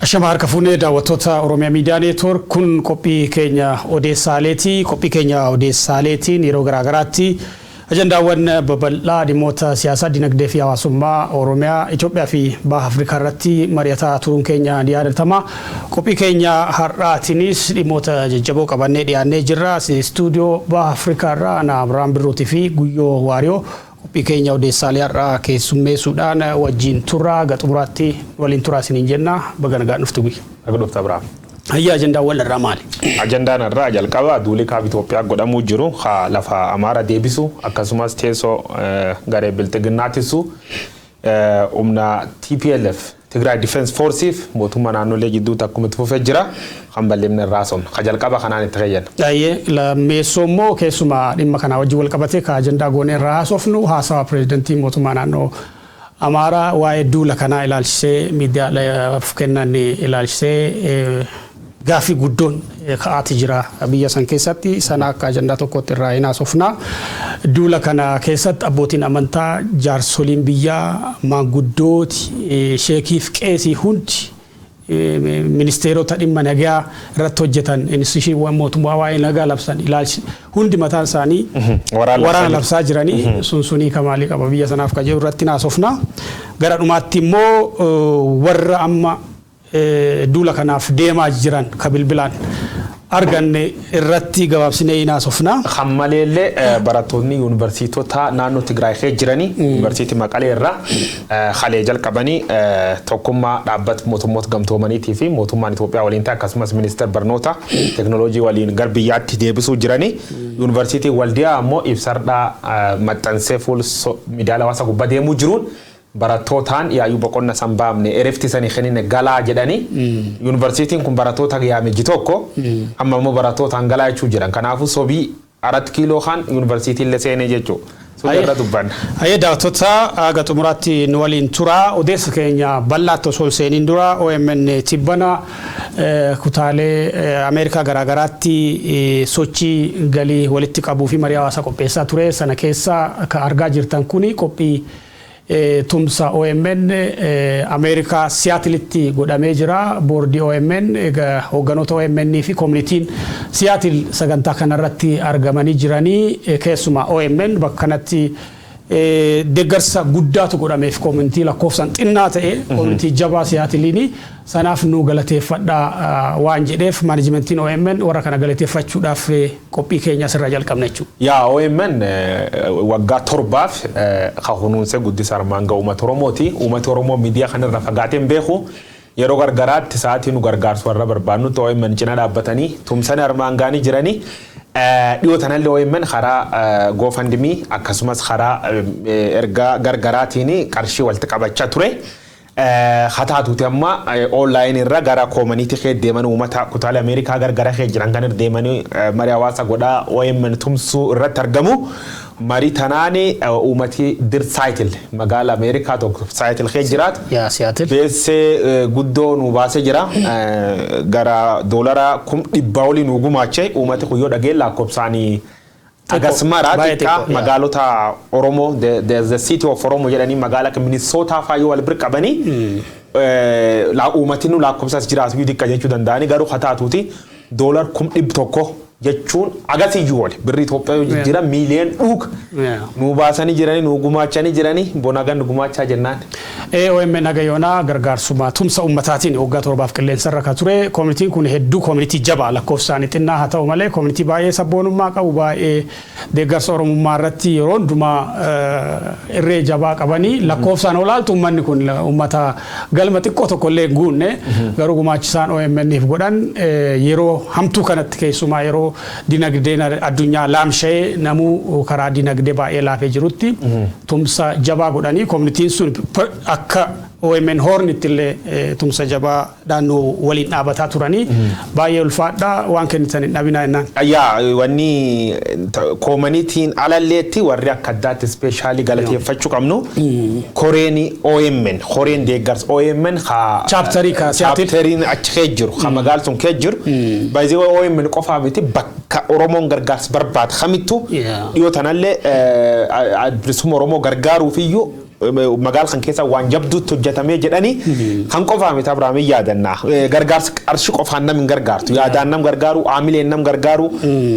Ashama, harka fuunee daawwattoota Oromiyaa Miidiyaa Neetwoork. Kun qophii keenya odeessaaleeti. Qophii keenya odeessaaleetiin yeroo garaagaraatti ajandaawwan babal'aa dhimmoota siyaasaa, dinagdee fi hawaasummaa Oromiyaa, Itoophiyaa fi Baha Afrikaa irratti mari'ataa turuun keenya ni yaadatama. Qophii keenya har'aatiinis dhimmoota jajjaboo qabannee dhiyaannee jirra. Istuudiyoo Baha Afrikaa irraa ana Abiraan Birruutii fi Guyyoo Waariyoo qophii keenya odeessaalee har'aa keessummeessuudhaan wajjin turraa haga xumuraatti waliin turaa isiniin jenna. Baga nagaan dhuftu, Guyya. Naga dhufta, Abiraam. Hayya, ajandaawwan irraa maali? Ajandaan irraa jalqaba duuli kaaba Itoophiyaa godhamuu jiru haa lafa Amaara deebisu, akkasumas teessoo garee Bilxiginnaatisu humna TPLF, Tigray Defense Forceif mootummaa naannolee gidduutti akkuma itti fufee jira, kan bal'inni irraa somna. Ka jalqaba kanaan itti fayyadna. Baay'ee lammeessoo immoo keessumaa dhimma kanaa wajjin wal qabatee ka ajandaa goonee irraa haasofnu haasawa pireezidantii mootummaa naannoo Amaaraa waa'ee duula kanaa ilaalchisee miidiyaadhaaf kennan ilaalchisee gaaffii guddoon ka'aati jira biyya san keessatti. Sana akka ajandaa tokkotti irraa hin haasofna. Duula kana keessatti abbootiin amantaa, jaarsoliin biyyaa, maanguddooti, sheekiif qeesii hundi, ministeerota dhimma nagaa irratti hojjetan, institutiiwwan mootummaa waa'ee nagaa labsan ilaalchi hundi mataan isaanii waraana labsaa jiranii sun sunii kamaalii qaba biyya sanaaf ka jedhu irratti haasofna. Gara dhumaatti immoo warra amma duula kanaaf deemaa jiran ka bilbilaan arganne irratti gabaabsinee hin haasofna. Kan maleellee barattoonni yuunivarsiitota naannoo Tigraay keessa jiranii yuunivarsiitii Maqalee irraa halee jalqabanii tokkummaa dhaabbata mootummoota gamtoomaniitii fi mootummaan Itoophiyaa waliin ta'e, akkasumas ministeera barnoota teekinooloojii waliin gara biyyaatti deebisuu jiranii. Yuunivarsiitii Waldiyaa ammoo ibsardhaa maxxansee fuul miidiyaalee hawaasaa gubbaa deemuu jiruun barattootaan yaayyuu boqonna san baamne erefti sanii kennine galaa jedhanii. Yuunivarsiitiin kun barattoota yaame ji tokko, amma immoo barattootaan galaa jechuu jiran. Kanaafuu sobii arat kiiloo kan yuunivarsiitiin illee seenee jechuudha. Sun irra dubbanna. Hayyee daawwattoota, haga xumuraatti nu waliin tura. Odeessa keenya bal'aatti osoo hin seeniin dura, OMN tibbana kutaalee Ameerikaa garaagaraatti sochii galii walitti qabuu fi marii hawaasaa qopheessaa ture. Sana keessa kan argaa jirtan kuni qophii tumsa OMN Ameerikaa Siyaatilitti godhamee jira. Boordii OMN, hoogganoota OMN fi koomunitiin Siyaatil sagantaa kanarratti argamanii jiranii. Keessumaa OMN bakka kanatti deeggarsa guddaatu godhameef, koomunitii lakkoofsaan xinnaa ta'e, koomunitii jabaa Siyaatiliini sanaaf nu galateeffadhaa waan jedheef, maanajimentiin OMN warra kana galateeffachuudhaaf qophii keenya asirraa jalqabna jechuudha. Yaa, OMN waggaa 7f ka kunuunsee guddisa armaan ga'a uummata Oromooti. Uummati Oromoo miidiyaa kanarra fagaatee hin beeku. Yeroo gargaraatti sa'aatii nu gargaarsu warra barbaadnutti OMN cina dhaabbatanii tumsanii armaan ga'anii jiranii. Dhiyoo tanallee OMN karaa GoFundMe akkasumas karaa ergaa gargaraatiin qarshii walitti qabachaa ture. Haa taatuuti, amma online irra gara koomaniitii kee deeman, uummata kutaalee Ameerikaa gargara kee jiran kan irra deemanii marii hawaasa godhaa OMN tumsuu irratti argamu. Marii tanaan uummati dir Siyaatil, magaala Ameerikaa tokko Siyaatil kee jiraatu. Yaa, Siyaatil. Beessee guddoo nu baasee jira. Gara doolara 100,000 olii nu gumaache. Uummati kun yoo dhageen lakkoofsaanii agas mara xiqqaa magaalota Oromoo, the city of Oromoo jedhanii magaala akka Minnesota faa yoo wal bira qabanii, uummati nu lakkoofsas jiraatu xiqqa jechuu danda'anii. Garuu haa taatuuti, doolar 100,000 jechuun agasiyyuu oli birri Itoophiyaa yoo jijjiiran miiliyoon dhuug nu baasanii jiranii, nu gumaachanii jiranii, bona gan gumaachaa jennaan. OMN Hagayoonaa gargaarsuma tumsa ummataatiin waggaa 7f qilleensarra ka ture. Koomitiin kun hedduu koomitii jabaa, lakkoofsaanii xinnaa haa ta'u malee koomitii baay'ee sabboonummaa qabu, baay'ee deeggarsa Oromummaa irratti yeroo hundumaa irree jabaa qabanii. Lakkoofsaan olaaltu uummanni kun uummata galma xiqqoo tokko illee hin guunne, garuu gumaachisaan OMN'if godhan yeroo hamtuu kanatti, keessumaa yeroo dinagdeen addunyaa laamsha'ee, namuu karaa dinagdee baay'ee laafee jirutti tumsa jabaa godhanii, koomitiin sun akka OMN Hornitti illee tumsa jabaadhaan nu waliin dhaabataa turanii, baay'ee ulfaadha, waan kennitan hin dhabinaa jennaan. Yaa, wanni koomanitiin alalleetti warri akka addaatti specially galateeffachuu qabnu koreen OMN, koreen deeggarsa OMN ka Chapterii ka Seattle. Chapteriin achi kee jiru, ka magaala sun kee jiru. Baay'ee OMN qofaa miti, bakka Oromoon gargaarsa barbaadu kamittuu dhiyoo tanallee bilisummaa Oromoo gargaaruuf iyyuu Magaala kan keessa waan jabduutti hojjetamee jedhanii kan qofaa miti, Abiraam, hin yaadanna. Gargaarsa qarshii qofaan nam hin gargaartu. Yaadaan nam gargaaru, aamileen nam gargaaru,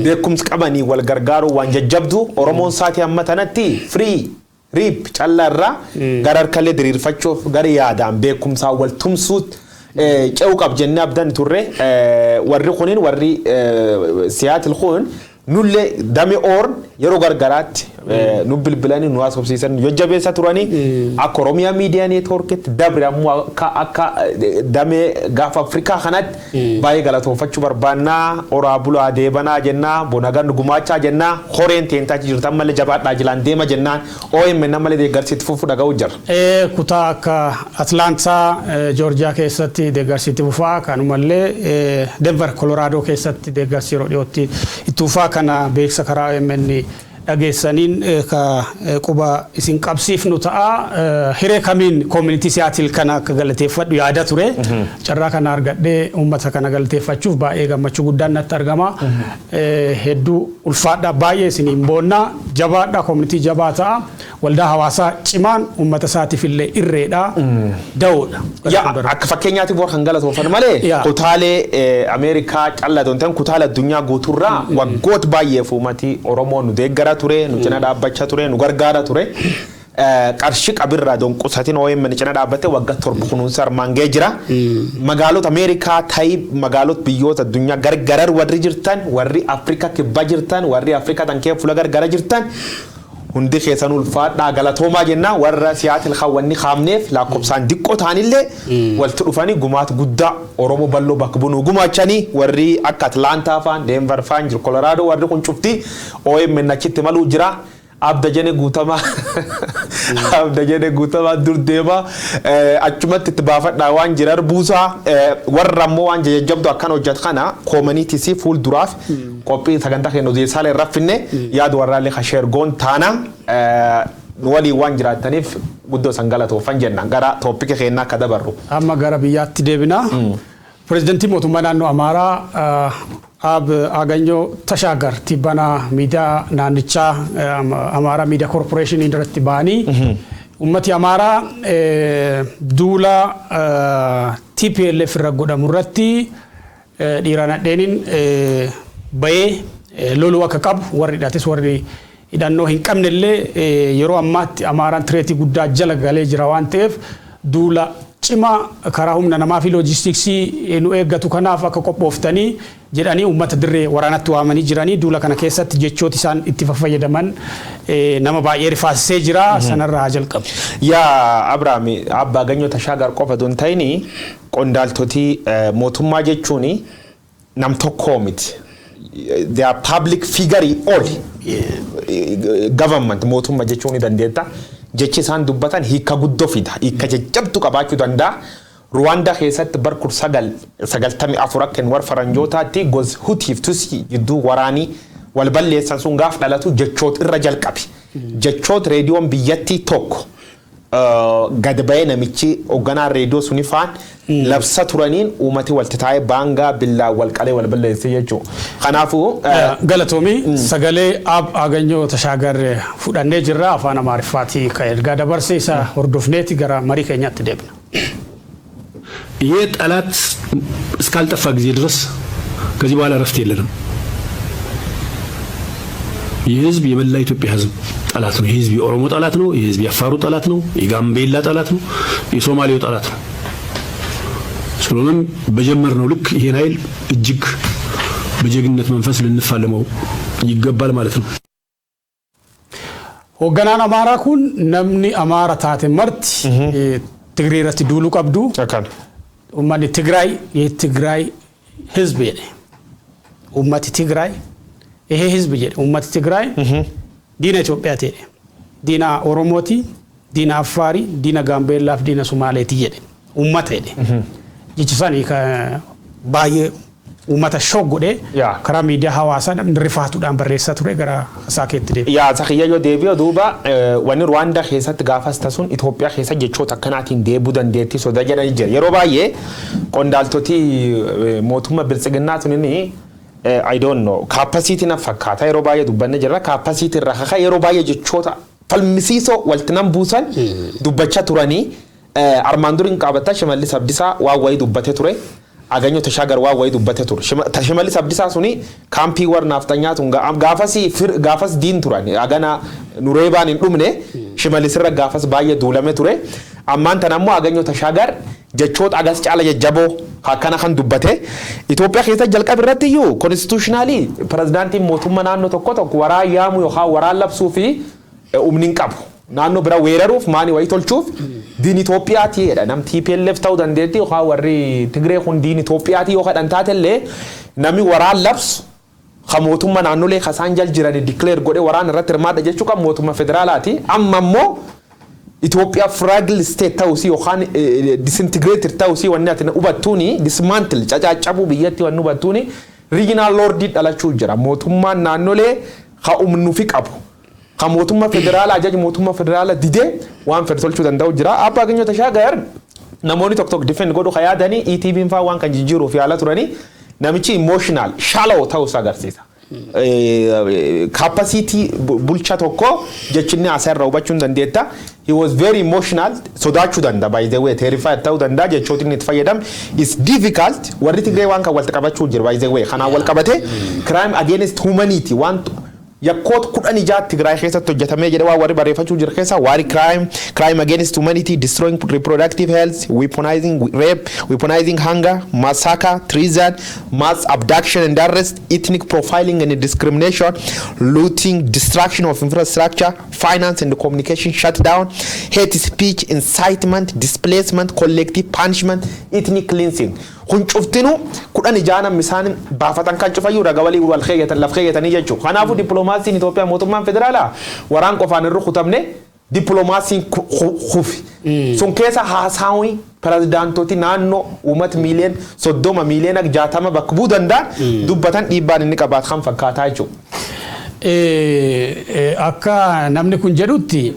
beekumsi qabanii wal gargaaru, waan jajjabdu Oromoon saatii amma tanatti firii riip callaa irraa gara harkallee diriirfachuuf gara yaadaan beekumsaan wal tumsuutti ce'uu qab jennee abdan turre. Warri kunin, warri Siyaatil kun, nullee dame oorn yeroo gargaraatti nu bilbilanii nu haasofsiisan, nu jajjabeessa turanii. Akka Oromiyaa Miidiyaa Neetwoorkitti dabre ammoo akka damee gaafa Afrikaa kanatti baay'ee galatoonfachuu barbaannaa. Oraa bulaa deebanaa jennaa, bonagan gumaachaa jennaa, horeen teentaa jirtan malee jabaadhaa jilaan deema jennaan. OMN malee deeggarsi itti fufu dhaga'uu jira. Kutaa akka Atlaantaa, Joorjiyaa keessatti deeggarsi itti fufaa, kanumallee Denver, Koloraadoo keessatti deeggarsi yeroo dhiyootti itti fufaa. Kana beeksisa karaa OMN dhageessaniin ka quba isin qabsiifnu ta'a. Hiree kamiin community Siyaatil kana akka galateeffadhu yaada ture. Carraa kana argadhee uummata kana galateeffachuuf baay'ee gammachuu guddaan natti argama. Hedduu ulfaadha, baay'ee isiniin boonna, jabaadha, community jabaa ta'a. Waldaa hawaasaa cimaan uummata isaatiif illee irreedha. Da'oodha. Yaa, akka fakkeenyaatti bor kan galatoofan malee kutaalee Ameerikaa callaa ta'an ta'an, kutaalee addunyaa guuturraa waggoota baay'eef uummati Oromoo nu deeggara ture, nu cina dhaabbachaa ture, nu gargaara ture. Qarshii qabirraa donqusatiin OMN cina dhaabbattee waggaa 7 kunuunsa armaan ga'ee jira. Magaalota Ameerikaa ta'ii magaalota biyyoota addunyaa gargarar warri jirtan, warri Afrikaa kibbaa jirtan, warri Afrikaa tan kee fuula gargara jirtan, hundi keessan ulfaadhaa, galatoomaa jenna. Warra Siyaatil hawwanni kaamneef lakkoofsaan diqqoo ta'anillee walitti dhufanii gumaata guddaa Oromoo bal'oo bakka bunuu gumaachanii, warri akka Atlaantaa faan, Deenvar faan jiru, Kolораadoo, warri kun cufti OMN achitti maluu jira. Abda jene guutamaa, abda jene guutamaa dur deema, achumatti itti baafadhaa waan jirar buusaa. Warra ammoo waan jajjabdu akkan hojjetu kana communitys fuulduraaf qophii sagantaa keenya odeessaalee irra finne yaadu warraallee kasheergoon taana walii waan jiraataniif guddoo san galatoofan jenna. Gara topic keenyaa akka dabarru. Amma gara biyyaatti deebina. Pireezidantii mootummaa naannoo Amaaraa Ab Aganyoo Tashaagar tibbana miidiyaa naannichaa Amaaraa Miidiyaa Koorporeeshinii irratti ba'anii ummati Amaaraa duula TPLF irra godhamu irratti dhiiraan hadheeniin bahee loluu akka qabu, warri hidhates warri hidhannoo hin qabne illee yeroo ammaatti Amaaraan threat guddaa jala galee jira waan ta'eef duula cimaa karaa humna namaa fi loojistiksii nu eeggatu kanaaf akka qophooftanii jedhanii uummata dirree waraanatti waamanii jiranii. Duula kana keessatti jechooti isaan itti fayyadaman nama baay'ee rifaasisee jira, sanarraa haa jalqabu. Yaa Abrahaam, abbaa Ganyoo Tashaagar qofa don ta'ini, qondaaltotii mootummaa jechuun nam tokkoo miti. They are public figure all. Government, mootummaa jechuun ni dandeetta. Jechi isaan dubbatan hiika guddoo fida. Hiika jajjabdu qabaachuu danda'a. Ruwaandaa keessatti bar 1994 akka warra faranjootaatti gos Hutiif Tusii jidduu waraanii wal balleessan sun gaaf dhalatu jechoota irra jalqabe. Jechoota reediyoon biyyattii tokko gad ba'ee namichi hoogganaan reediyoo suni faan labsa turaniin uummati walitti taa'ee baangaa billaa wal qalee wal balleesse jechuudha. Kanaafuu Galatoomii, sagalee Ab Aganyoo Tashaagar fudhannee jirra, afaan Amaariffaatii kan ergaa dabarse isa hordofneeti gara marii keenyaatti deebina. ይሄ ጠላት እስካልጠፋ ጊዜ ድረስ ከዚህ በኋላ እረፍት የለንም። ይህ ህዝብ የመላ ኢትዮጵያ ህዝብ ጠላት ነው። ይህ ህዝብ የኦሮሞ ጠላት ነው። ይህ ህዝብ የአፋሩ ጠላት ነው። የጋምቤላ ጠላት ነው። የሶማሌው ጠላት ነው። ስለሆነም በጀመርነው ልክ ይሄን ኃይል እጅግ በጀግንነት መንፈስ ልንፋለመው ይገባል ማለት ነው። Hoogganaan Amaaraa kun namni Amaara taate marti Tigirii irratti duuluu qabdu. Uummanni Tigraay, የትግራይ ህዝብ jedhe. Uummati Tigraay ይሄ ህዝብ jedhe, uummati Tigraay diina Itoophiyaati jedhe. Diina Oromooti, diina Affaarii, diina Gaambeellaa fi diina Sumaaleeti jedhe. Uummata jedhe. Jechi isaanii baay'ee uummata shock godhee karaa miidiyaa hawaasaa namni rifaatuudhaan barreessaa ture. Gara isaa keetti deebi'e. Yaa sakiyya, yoo deebi'u duuba wanni Ruwaandaa keessatti gaafas tasuun Itoophiyaa keessa jechoota akkanaatiin deebuu dandeettii soda jedhanii jira. Yeroo baay'ee qondaaltoti mootummaa biltsiginnaa tunini, I don't know, capacity na fakkaata, yeroo baay'ee dubbanne jirra, capacity irraa kaka yeroo baay'ee jechoota Falmisiisoo walitti nan buusan dubbachaa turanii. Armaan duriin qabataa Shimallis Abdiisaa waan wayii dubbate ture. Aganyoo Tashaagar waan wayii dubbate ture. Shimallis Abdiisaa suni kaampii warra naafxanyaa tun gaafas gaafas diin turan, agana nureebaan hin dhumne. Shimallis irra gaafas baay'ee duulame ture. Ammaan tan ammoo Aganyoo Tashaagar jechoota agas caala jajjaboo akkana kan dubbate. Itoophiyaa keessa jalqaba irratti iyyuu constitutionally pirezidaantiin mootummaa naannoo tokko tokko waraan yaamuu yookaan waraan labsuu fi humni hin qabu. Naannoo bira weeraruuf, maani wayii tolchuuf diin Itoophiyaati jedha. Nam TPLF ta'uu dandeetti yookaan warri Tigree kun diin Itoophiyaati yoo kadhan taatellee, namni waraan labsu ka mootummaa naannolee kasaan jal jiran declare godhe waraan irratti hirmaadha jechuu kan mootummaa federaalaati. Amma immoo Itoophiyaa fragile state ta'uusii yookaan disintegrated ta'uusii wanni ati hubattuuni, dismantle cacaccabuu biyyatti wanni hubattuuni, regional lordii dhalachuu jira. Mootummaan naannolee ka humnuufi qabu, ka mootummaa federaalaa ajaja mootummaa federaalaa didee waan fedhe tolchuu danda'u jira. Abbaa Aganyoo Tashaagar namoonni tokko tokko defend godhu ka yaadanii ETV'n faa waan kan jijjiiruuf yaala turanii, namichi emotional shallow ta'uusaa agarsiisa. Capacity bulcha tokko jechinni haasaa irraa hubachuu hin dandeetta. He was very emotional, sodaachuu danda'a, by the way, terrified ta'uu danda'a. Jechoota inni itti fayyadamu is difficult. Warri Tigree waan kan walitti qabachuu jira, by the way. Kanaan wal qabate crime against humanity, waan yakkoota 16 Tigraay keessatti hojjetamee jedhe waan warri barreeffachuu jira keessa war crime, crime against humanity, destroying reproductive health, weaponizing rape, weaponizing hunger, massacre, treason, mass abduction and arrest, ethnic profiling and discrimination, looting, destruction of infrastructure, finance and communication shutdown, hate speech, incitement, displacement, collective punishment, ethnic cleansing. Kun cuftinuu 16 namni isaan baafatan kan cufayyuu raga walii wal keeyyatan laf keeyyatanii jechuudha. Kanaafuu dippiloomaasiin Itoophiyaa, mootummaan federaalaa waraan qofaan hin rukutamne, dippiloomaasiin kufi. Sun keessa haasaawii pirezidaantoti naannoo uummata miiliyoona 30, miiliyoona 60 bakka bu'uu danda'an dubbatan dhiibbaan inni qabaatu kan fakkaataa jechuudha. Akka namni kun jedhutti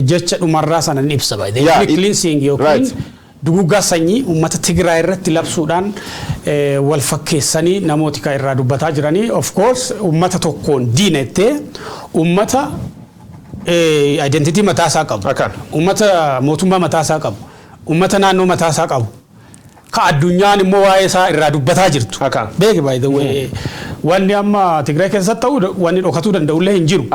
jecha dhumarraa sana ni ibsa baay'ee. Ethnic cleansing yookiin duguggaa sanyii uummata Tigraay irratti labsuudhaan wal fakkeessanii namooti kan irraa dubbataa jiranii. Of course, uummata tokkoon diina jettee, uummata identity mataasaa qabu. Uummata mootummaa mataasaa qabu. Uummata naannoo mataasaa qabu. Ka addunyaan immoo waa'ee isaa irraa dubbataa jirtu. Beeki, by the way, wanni amma Tigraay keessatti ta'u wanni dhokatuu danda'ullee hin jiru.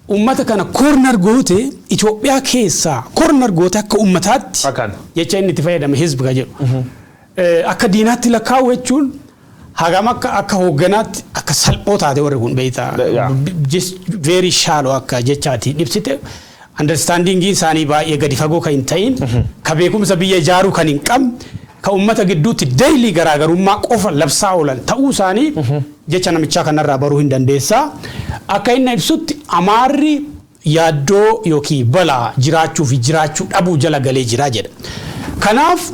Uummata kana corner goote, Itoophiyaa keessaa corner goote, akka uummataatti jecha inni itti fayyadame ህዝብ ka jedhu. Akka diinaatti lakkaa'u jechuun hagam akka hoogganaatti akka salphoo taate warri kun beektaa. Just very shallow akka jechaatiin ibsite, understanding isaanii baay'ee gadi fagoo kan hin ta'in, ka beekumsa biyya ijaaruu kan hin qabne, ka uummata gidduutti daily garaagarummaa qofa labsaa oolan ta'uu isaanii jecha namichaa kanarraa baruu hin dandeessaa. Akka inni ibsutti Amaarri yaaddoo yookiin balaa jiraachuu fi jiraachuu dhabuu jala galee jira jedha. Kanaaf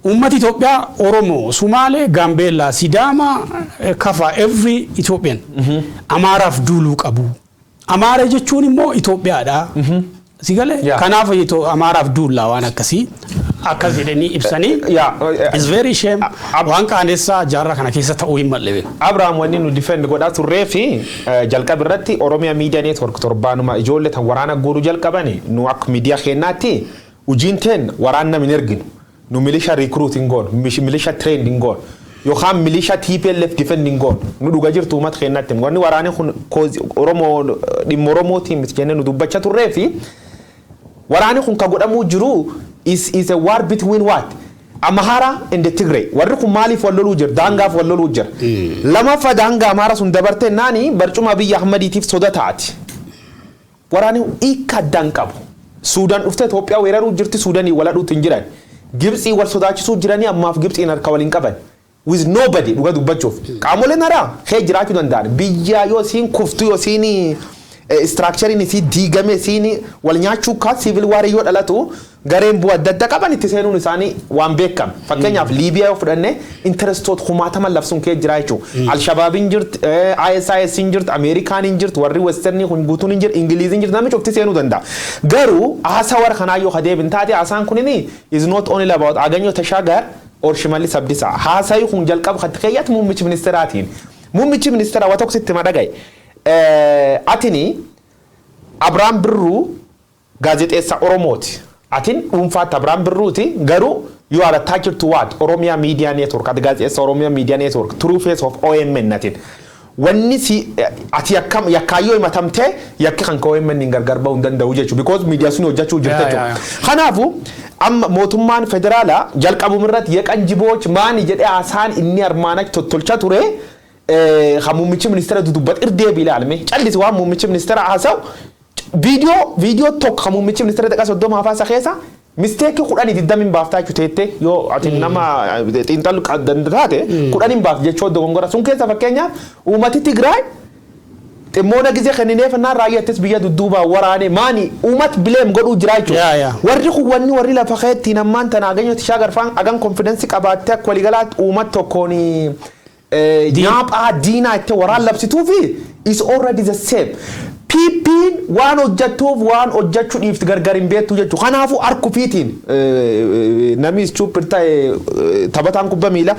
uummati Itoophiyaa, Oromoo, Sumaalee, Gaambeellaa, Sidaama, Kafa, every Ethiopian Amaaraaf duuluu qabu. Amaara jechuun immoo Itoophiyaadha. Si galee? Kanaaf Amaaraaf duullaa waan akkasii akkas jedhanii ibsanii. It's very shame, waan qaanessaa jaarraa kana keessa ta'uu hin malle. Abrahaam, wanni nu defend godhaa turree fi jalqaba irratti Oromiyaa Media Network torbaanuma ijoollee tan waraana guuruu jalqabani, nu akka miidiyaa keenyaatti hojiin teen waraan nam hin erginu. Nu milisha recruit hin goonu, milisha train hin goonu, yookaan milisha TPLF defend hin goonu. Nu dhuga jirtu uummata keenyaatti wanni waraanni kun Oromoo, dhimma Oromootiin miti jennee nu dubbachaa turree fi waraanni kun ka godhamuu jiru is a war between what? Amhara and the Tigray. Warri kun maaliif wal loluu jira? Daangaaf wal loluu jira. Lammaffaa, daangaa Amhaara sun dabarte naani barcuma Abiyyi Ahmadiitiif soda taati. Waraanni hiika addaan qabu. Suudaan dhuftee Itoophiyaa weeraruu jirti, Suudaanii wal hadhuutti hin jiran. Gibxii wal sodaachisuu jiranii, ammaaf Gibxiin harka waliin qaban. With nobody, dhuga dubbachuuf. Qaamoleen haraa kee jiraachuu danda'an. Biyya yoo isiin kuftu, yoo isiin structureiin isii diigame, isiin wal nyaachuu kaa civil war yoo dhalatu, gareen bu'aa adda addaa qaban itti seenuun isaanii waan beekame. Fakkeenyaaf Liibiyaa yoo fudhanne, interestoota kumaataman labsuun kee jira jechuudha. Alshabaabiin jirti, ISIS hin jirti, Ameerikaan hin jirti, warri Westernii kun guutuun hin jirti, Ingiliiziin jirti, namni cufti seenuu danda'a. Garuu haasaa warra kanaa yoo adeemin taate, haasaan kunini is not only about Aganyoo Tashaagar or Shimallis Abdiisaa. Haasayi kun jalqaba kan keeyyatti muummichi ministeeraatiin. Muummichi ministeeraa waa tokko sitti madhagaye. Atini Abiraam Birruu gaazexeessa Oromooti. Atin dhuunfaatti Abiraam Birruuti, garuu you are attached to what? Oromia Media Network. Ati gaazexeessa Oromia Media Network. True face of OMN atin. Wanni si ati akkam yakkaayyoo himatamtee yakki kan OMN hin gargar bahuu hin danda'u jechuudha. Because miidiyaa sun hojjechuu jirta jechuudha. Kanaafuu amma mootummaan federaalaa jalqabuma irratti የቀን ጅቦች maani jedhee haasaan inni armaan achi tottolcha ture kan muummichi ministeera dudubbat irdeebi ilaalme callisi waan muummichi ministeera haasa'u viidiyoo tokko kan muummichi ministeera daqiiqaa 30 hafaasa keessa mistake 10 20 baaftaa jechuu teettee yoo ati nama xiinxallu taate 10 baaf jechuu dogongora sun keessa. Fakkeenyaaf, uummati Tigraay ximmoona gisee kennineef naan raayyaattis biyya dudduubaa waraane maani uumat blame godhuu jira jechuudha. Warri kun wanni warri lafa keetti nammaan tana Aganyoo Tashaagar faan agan confidence qabaattee akka waliigalaatti uumat tokkoon nyaaphaa diinaa itti waraan labsituu fi is already the same. PP'n waan hojjettuuf waan hojjechuu dhiifti gargar hin beektu jechuudha. Kanaafuu harkufiitiin namni stupid ta'e taphataan kubbaa miilaa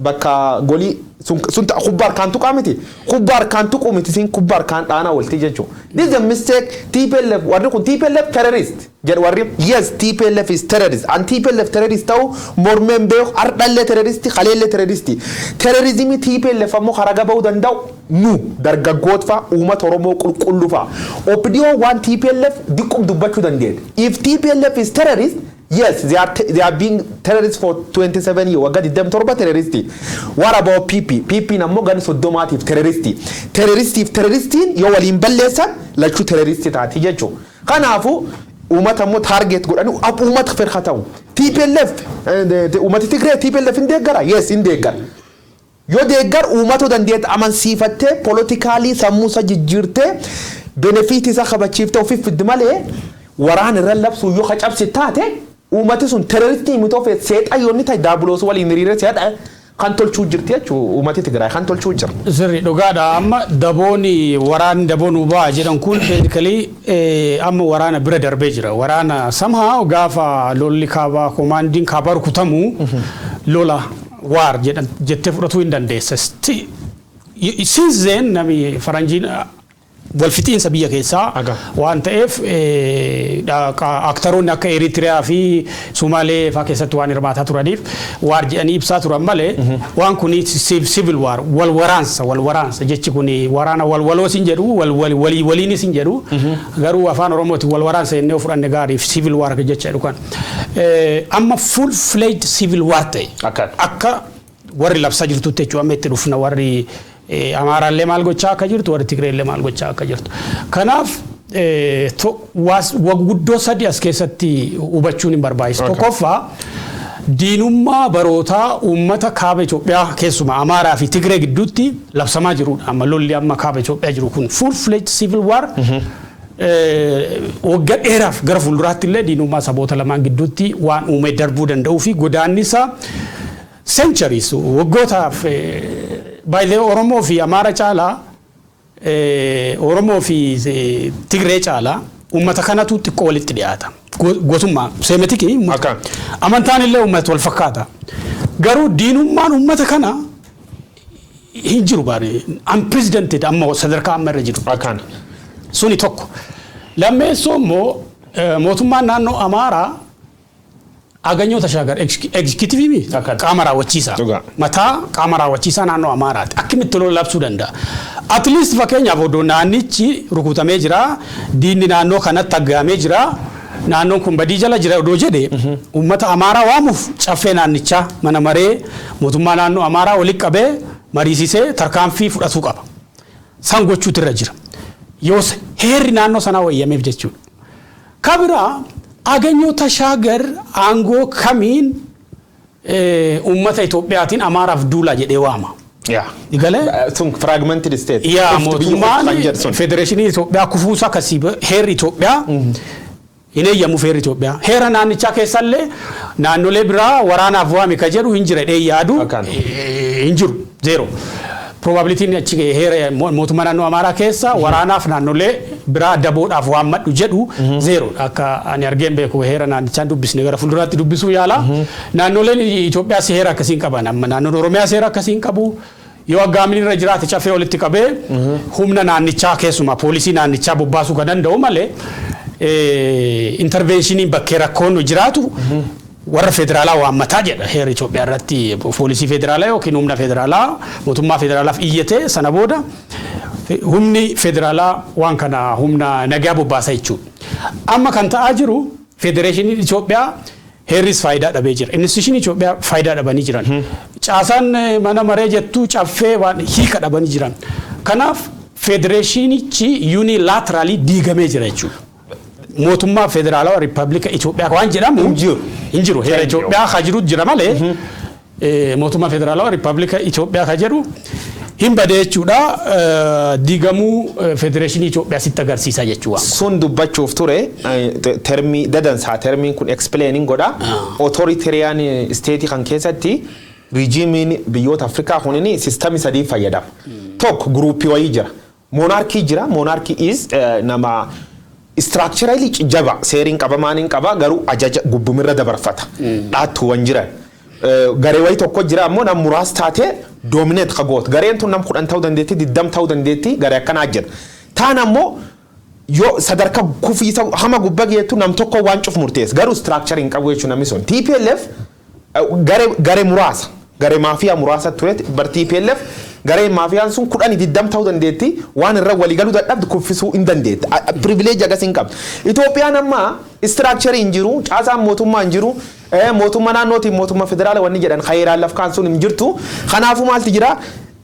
bakka golii sun kubbaa harkaan tuqaa miti. Kubbaa harkaan tuquu miti, siin kubbaa harkaan dhaanaa walti jechuudha. This is a mistake. TPLF, warri kun TPLF terrorist jedhu warri. Yes, TPLF is terrorist and TPLF terrorist ta'u mormeen beeku ardhallee terroristi, kaleellee terroristi. Terrorismii TPLF ammoo karaa bahuu danda'u nu dargaggoota fa'a, uummata Oromoo qulqulluu fa'a. OPDO waan TPLF diqqum dubbachuu dandeenya. If TPLF is terrorist, yes, they are being terrorists for 27 years. Waggaa 27 terroristi. What about PP? PP ammoo gani 30tiif terroristi. Terroristiif terroristiin yoo waliin balleessan lachuu terroristi taati jechuudha. Kanaafuu uummata ammoo target godhanii uummata firqa ta'u. TPLF, uummati Tigree TPLF hin deeggara? Yes, hin deeggara. Yoo deeggar uummata dandeette amansiifattee politically sammuu isa jijjiirtee benefit isa kabachiiftee ofiif fiddi malee waraan irra labsuu yoo cabsi taate uummati sun terroristii mitoo feet seexan yoonni ta'e daabuloos waliin hiriiree seexan kan tolchuu jirti jechuun uummati Tigraay kan tolchuu jira. Sirri dhugaadha. Amma dabooni waraanni daboon ubaa jedhan kun basically amma waraana bira darbee jira. Waraana somehow gaafa lolli kaabaa koomaandiin kaabaa rukutamu lola waar jedhan jettee fudhatuu hin dandeessa. Since then nami faranjiin walfixiinsa biyya keessaa waan ta'eef aktaroonni akka Eritiriyaa fi Sumaalee fa'aa keessatti waan hirmaataa turaniif waar jedhanii ibsaa turan malee waan kun civil war, wal waraansa. Wal waraansa jechi kun waraana wal waloos hin jedhu, wal walii waliinis hin jedhu, garuu afaan Oromootiin wal waraansa jennee yoo fudhanne gaariif civil war jecha jedhu kan amma full fledged civil war ta'e akka warri labsaa jirtutti jechuudha. Amma itti dhufna, warri Amaaraallee maal gochaa akka jirtu, warri Tigreellee maal gochaa akka jirtu. Kanaaf guddoo sadi as keessatti hubachuun hin barbaachisu. Tokkoffaa, diinummaa barootaa uummata kaaba Itoophiyaa keessumaa Amaaraa fi Tigree gidduutti labsamaa jirudha. Amma lolli amma kaaba Itoophiyaa jiru kun full fledged civil war waggaa dheeraaf gara fuulduraatti illee diinummaa saboota lamaan gidduutti waan uumee darbuu danda'uu fi godaannisa centuries, waggootaaf baay'ee Oromoo fi Amaara caalaa, Oromoo fi Tigree caalaa uummata kanatu xiqqoo walitti dhiyaata. Gosummaa Semitic amantaan illee uummata wal fakkaata. Garuu diinummaan uummata kana hin jiru baay'ee unprecedented amma sadarkaa amma irra jiru. Suni tokko. Lammeessoo immoo mootummaan naannoo Amaaraa Aganyoo Tashaagar executive qaama raawwachiisaa. Mataa qaama raawwachiisaa naannoo Amaaraati. Akkamitti lola labsuu danda'a? At least fakkeenyaaf odoo naannichi rukutamee jira, diinni naannoo kanatti aggaamee jira, naannoon kun badii jala jira odoo jedhe uummata Amaaraa waamuuf caffee naannichaa, mana maree mootummaa naannoo Amaaraa walitti qabee mariisisee tarkaanfii fudhatuu qaba. San gochuutu irra jira. Yoos heerri naannoo sanaa wayyameef jechuudha. Kabiraa, Aganyoo Tashaagar aangoo kamiin uummata Itoophiyaatiin Amaaraaf duulaa jedhee waama? Galee? Sun fragmented state. Yaa, mootummaan federeeshinii Itoophiyaa kufuusaa akkasii heerri Itoophiyaa hin eeyyamuuf heerri Itoophiyaa. Heera naannichaa keessallee naannolee biraa waraanaaf waame ka jedhu hin jira dhee yaadu hin jiru, zero. Probabilityn achi heera mootummaa naannoo Amaaraa keessa waraanaaf naannolee biraa daboodhaaf waammadhu jedhu zero. Akka ani argeen beeku heera naannichaan dubbisne, gara fuulduraatti dubbisuu yaala. Naannoleen Itoophiyaas heera akkasii hin qaban. Amma naannoon Oromiyaas heera akkasii hin qabu. Yoo aggaamin irra jiraate cafee walitti qabee humna naannichaa, keessumaa poolisii naannichaa bobbaasuu kan danda'u malee, interventioniin bakkee rakkoon jiraatu warra federaalaa waammataa jedha heera Itoophiyaa irratti. Poolisii federaalaa yookiin humna federaalaa mootummaa federaalaaf iyyatee, sana booda humni federaalaa waan kana humna nagaa bobbaasa jechuudha. Amma kan ta'aa jiru federeeshiniin Itoophiyaa heerris faayidaa dhabee jira. Institutionii Itoophiyaa faayidaa dhabanii jiran. Caasaan mana maree jettuu caffee waan hiika dhabanii jiran. Kanaaf federeeshinichi unilaterally diigamee jira jechuudha. Mootummaa federaalawaa Riippaabilika Itoophiyaa waan jedhamu hin jiru. Hin jiru. Heera Itoophiyaa ka jiru jira malee mootummaa federaalawaa Riippaabilika Itoophiyaa ka jedhu hin badee jechuudha. Diigamuu federeeshinii Itoophiyaa sitti agarsiisa jechuudha. Sun dubbachuuf ture termii dadansaa, termiin kun explaining godha. Authoritarian state kan keessatti regimeiin biyyoota Afrikaa kunini systemii sadii fayyadama. Tokko groupii wayii jira. Monarchy jira. Monarchy is nama structurally jaba, seeriin qaba, maaniin qaba, garuu ajaja gubbumirra dabarfata. Dhaattuuwwan jiran. Garee wayii tokko jira ammoo nam muraas taatee dominate ka gootu. Gareen tun nam 10 ta'uu dandeetti, 20 ta'uu dandeetti, garee akkanaa jira. Taan ammoo yoo sadarkaa kufiisa hama gubbaa geettu nam tokko waan cuf murteessa. Garuu structure hin qabu jechuun namni sun. TPLF garee muraasa. Garee maafiyaa muraasa ture bar TPLF. Garee maafiyaan sun 10 20 ta'uu dandeetti, waan irra waliigaluu dadhabdu kuffisuu hin dandeetti. Privilege agas hin qabdu. Itoophiyaan amma structure hin jiru, caasaan mootummaa hin jiru, mootummaa naannootiin mootummaa federaala wanni jedhan heeraan laf kaan sun hin jirtu. Kanaafuu maaltu jira?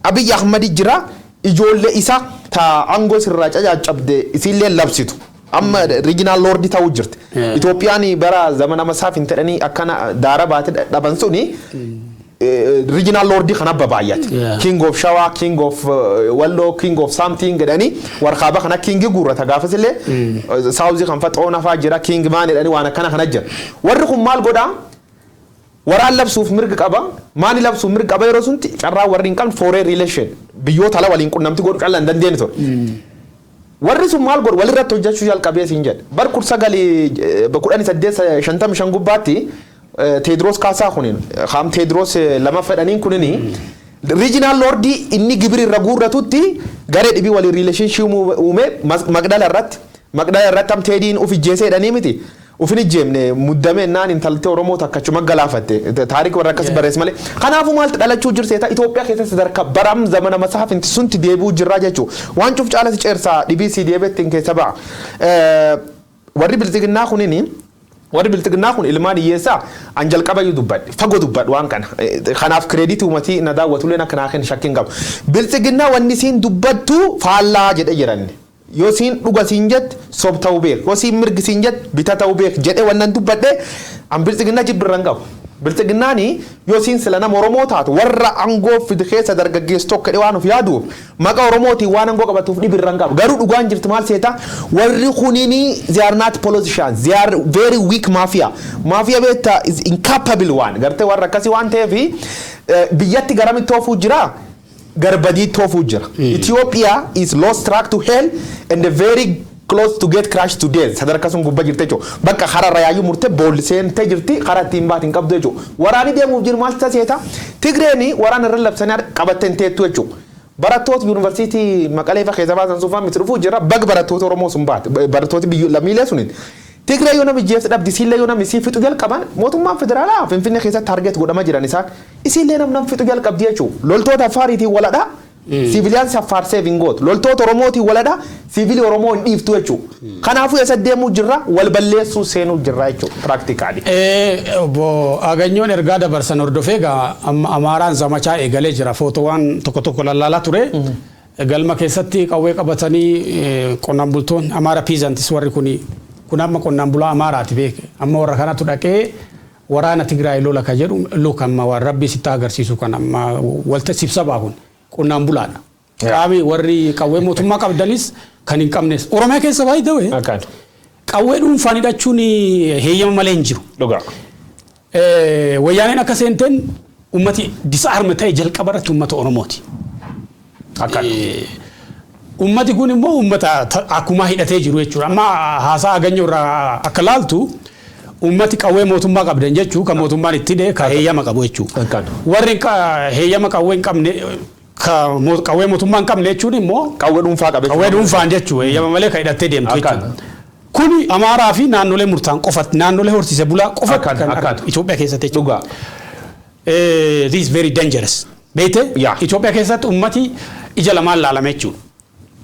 Abiyyi Ahmadi jira. Ijoollee isa ta aangoo sirraa cacaccabde isiillee labsitu. Amma regional lord ta'uu jirti. Itoophiyaan bara zamana masaaf hin ta'anii akkana daara baate dhaban suni regional lord kana babaayate. King of Shawa, King of Wallo, King of something jedhanii warqaaba kana king guurrata gaafas illee southii kan faxoona fa'aa jira, king maan jedhanii waan akkana kana jira. Warri kun maal godhaa? Waraan labsuuf mirga qaba. Maani labsuuf mirga qaba? Yeroo sunti carraa warri hin qabne foreign relation biyyoota ala waliin qunnamti godhu callaa hin dandeenye ture. Warri sun maal godhu? Walirratti hojjechuu jalqabee siin jedhe. Bar 191855 gubbaatti Teediroos Kaasaa kunin haam Teediroos lama fedhaniin kunini regional lordii inni gibiri irra guurratutti garee dhibii waliin relationship uume. Maqdala irratti am Teediin uf ijjeesee jedhanii miti. Ufin ijjeemne, muddamee naan intaltee Oromoo takka achuma galaafatte, taarikii warra akkas barreesse malee. Kanaafuu maaltu dhalachuu jirseeta? Itoophiyaa keessatti sadarkaa baram zamana masaafinti sunti deebi'uu jirraa jechuu. Waan cuf caalatti ceersaa dhibii si deebi'ettiin keessa ba'a. Warri bilxiginnaa kunini, warri bilxiginnaa kun ilmaan hiyyeessaa. An jalqabayyuu dubbadhe, fagoo dubbadhu waan kana. Kanaaf creditii uummatii na daawwatullee akka naa kennu shakkiin qabu. Bilxiginnaa wanni isiin dubbattu faallaa jedhe jiranne. Yoo siin dhuga siin jette sob ta'uu beek, yoo siin mirgi siin jette bita ta'uu beek jedhe wannan dubbadhe. An bilxiginnaa jibbirra hin qabu. Bilxiginnaani yoo siin sila nama Oromoo taatu warra aangoo fide keessa dargaggeessu tokko jedhee waan of yaaduuf maqaa Oromootiin waan aangoo qabatuuf dhibirra hin qabu. Garuu dhugaan jirtu maal seeta? Warri kunini they are not politicians, they are very weak mafia. Mafia beektaa is incapable waan gartee warra akkasii waan ta'eef biyyatti garamitti oofuu jira? Garbadii toofuu jira. Ethiopia is lost track to hell and very close to get crashed to death. Sadarkaa sun gubbaa jirte jechuudha. Bakka hararra yaayyuu murtee boolli seentee jirti, karaa ittiin baatiin qabdu jechuudha. Waraanni deemuuf jiru maal taseeta? Tigreeni waraana irra labsanii qabattee hin teettu jechuudha. Barattoota yuunivarsiitii Maqalee fa keessa baasan sun miti dhufuu jira. Bag barattoota Oromoo sun baate. Barattooti biyya lammiilee suniin. Tigree yoo namni jeefsa dhabdi, isiillee yoo namni isii fixu jalqaban, mootummaan federaalaa Finfinnee keessatti target godhama jiran isaan. Isiillee nam fixu jalqabdi jechuudha. Loltoota Affaariitiin waladha. Civilians Affaar save hin gootu. Loltoota Oromootiin waladha. Siviilii Oromoo hin dhiiftu jechuudha. Kanaafuu eessa deemuu jirra? Wal balleessuu seenuu jirra jechuudha. Practically. Obbo Aganyoon ergaa dabarsan hordofee egaa Amaaraan zamachaa eegalee jira. Footoowwan tokko tokko lallaalaa ture. Galma keessatti qawwee qabatanii qonnaan bultoonni Amaara peasants, warri kuni kun amma qonnaan bulaa Amaaraati beeke. Amma warra kanatu dhaqee waraana Tigraay lola ka jedhu luka amma waan rabbi sitti agarsiisu kan amma walta sibsabaa kun qonnaan bulaadha. Qaami warri qawwee mootummaa qabdanis kan hin qabnes Oromiyaa keessa baay'ee ta'e qawwee dhuunfaan hidhachuun heeyyama malee hin jiru. Dhugaa. Wayyaaneen akka seenteen ummati disarm ta'e jalqaba irratti ummata Oromooti. Akkaan. Ummati kun immoo ummata akkuma hidhatee jiru jechuudha. Amma haasaa Aganyoo irraa akka laaltu ummati qawwee mootummaa qabdan jechuu kan mootummaan itti hidhe kan heeyyama qabu jechuudha. Akkaan. Warri heeyyama qawwee hin qabne Qawwee mootummaa hin qabne jechuun immoo Qawwee dhuunfaa qabe. Qawwee dhuunfaan jechuu eeyyama malee kan hidhattee deemtu jechuudha. Kuni Amaaraa fi naannolee murtaan qofatti, naannolee horsiise bulaa qofatti kan argatu Itoophiyaa keessatti jechuudha. This is very dangerous. Beekte? Itoophiyaa keessatti ummati ija lamaan laalame jechuudha.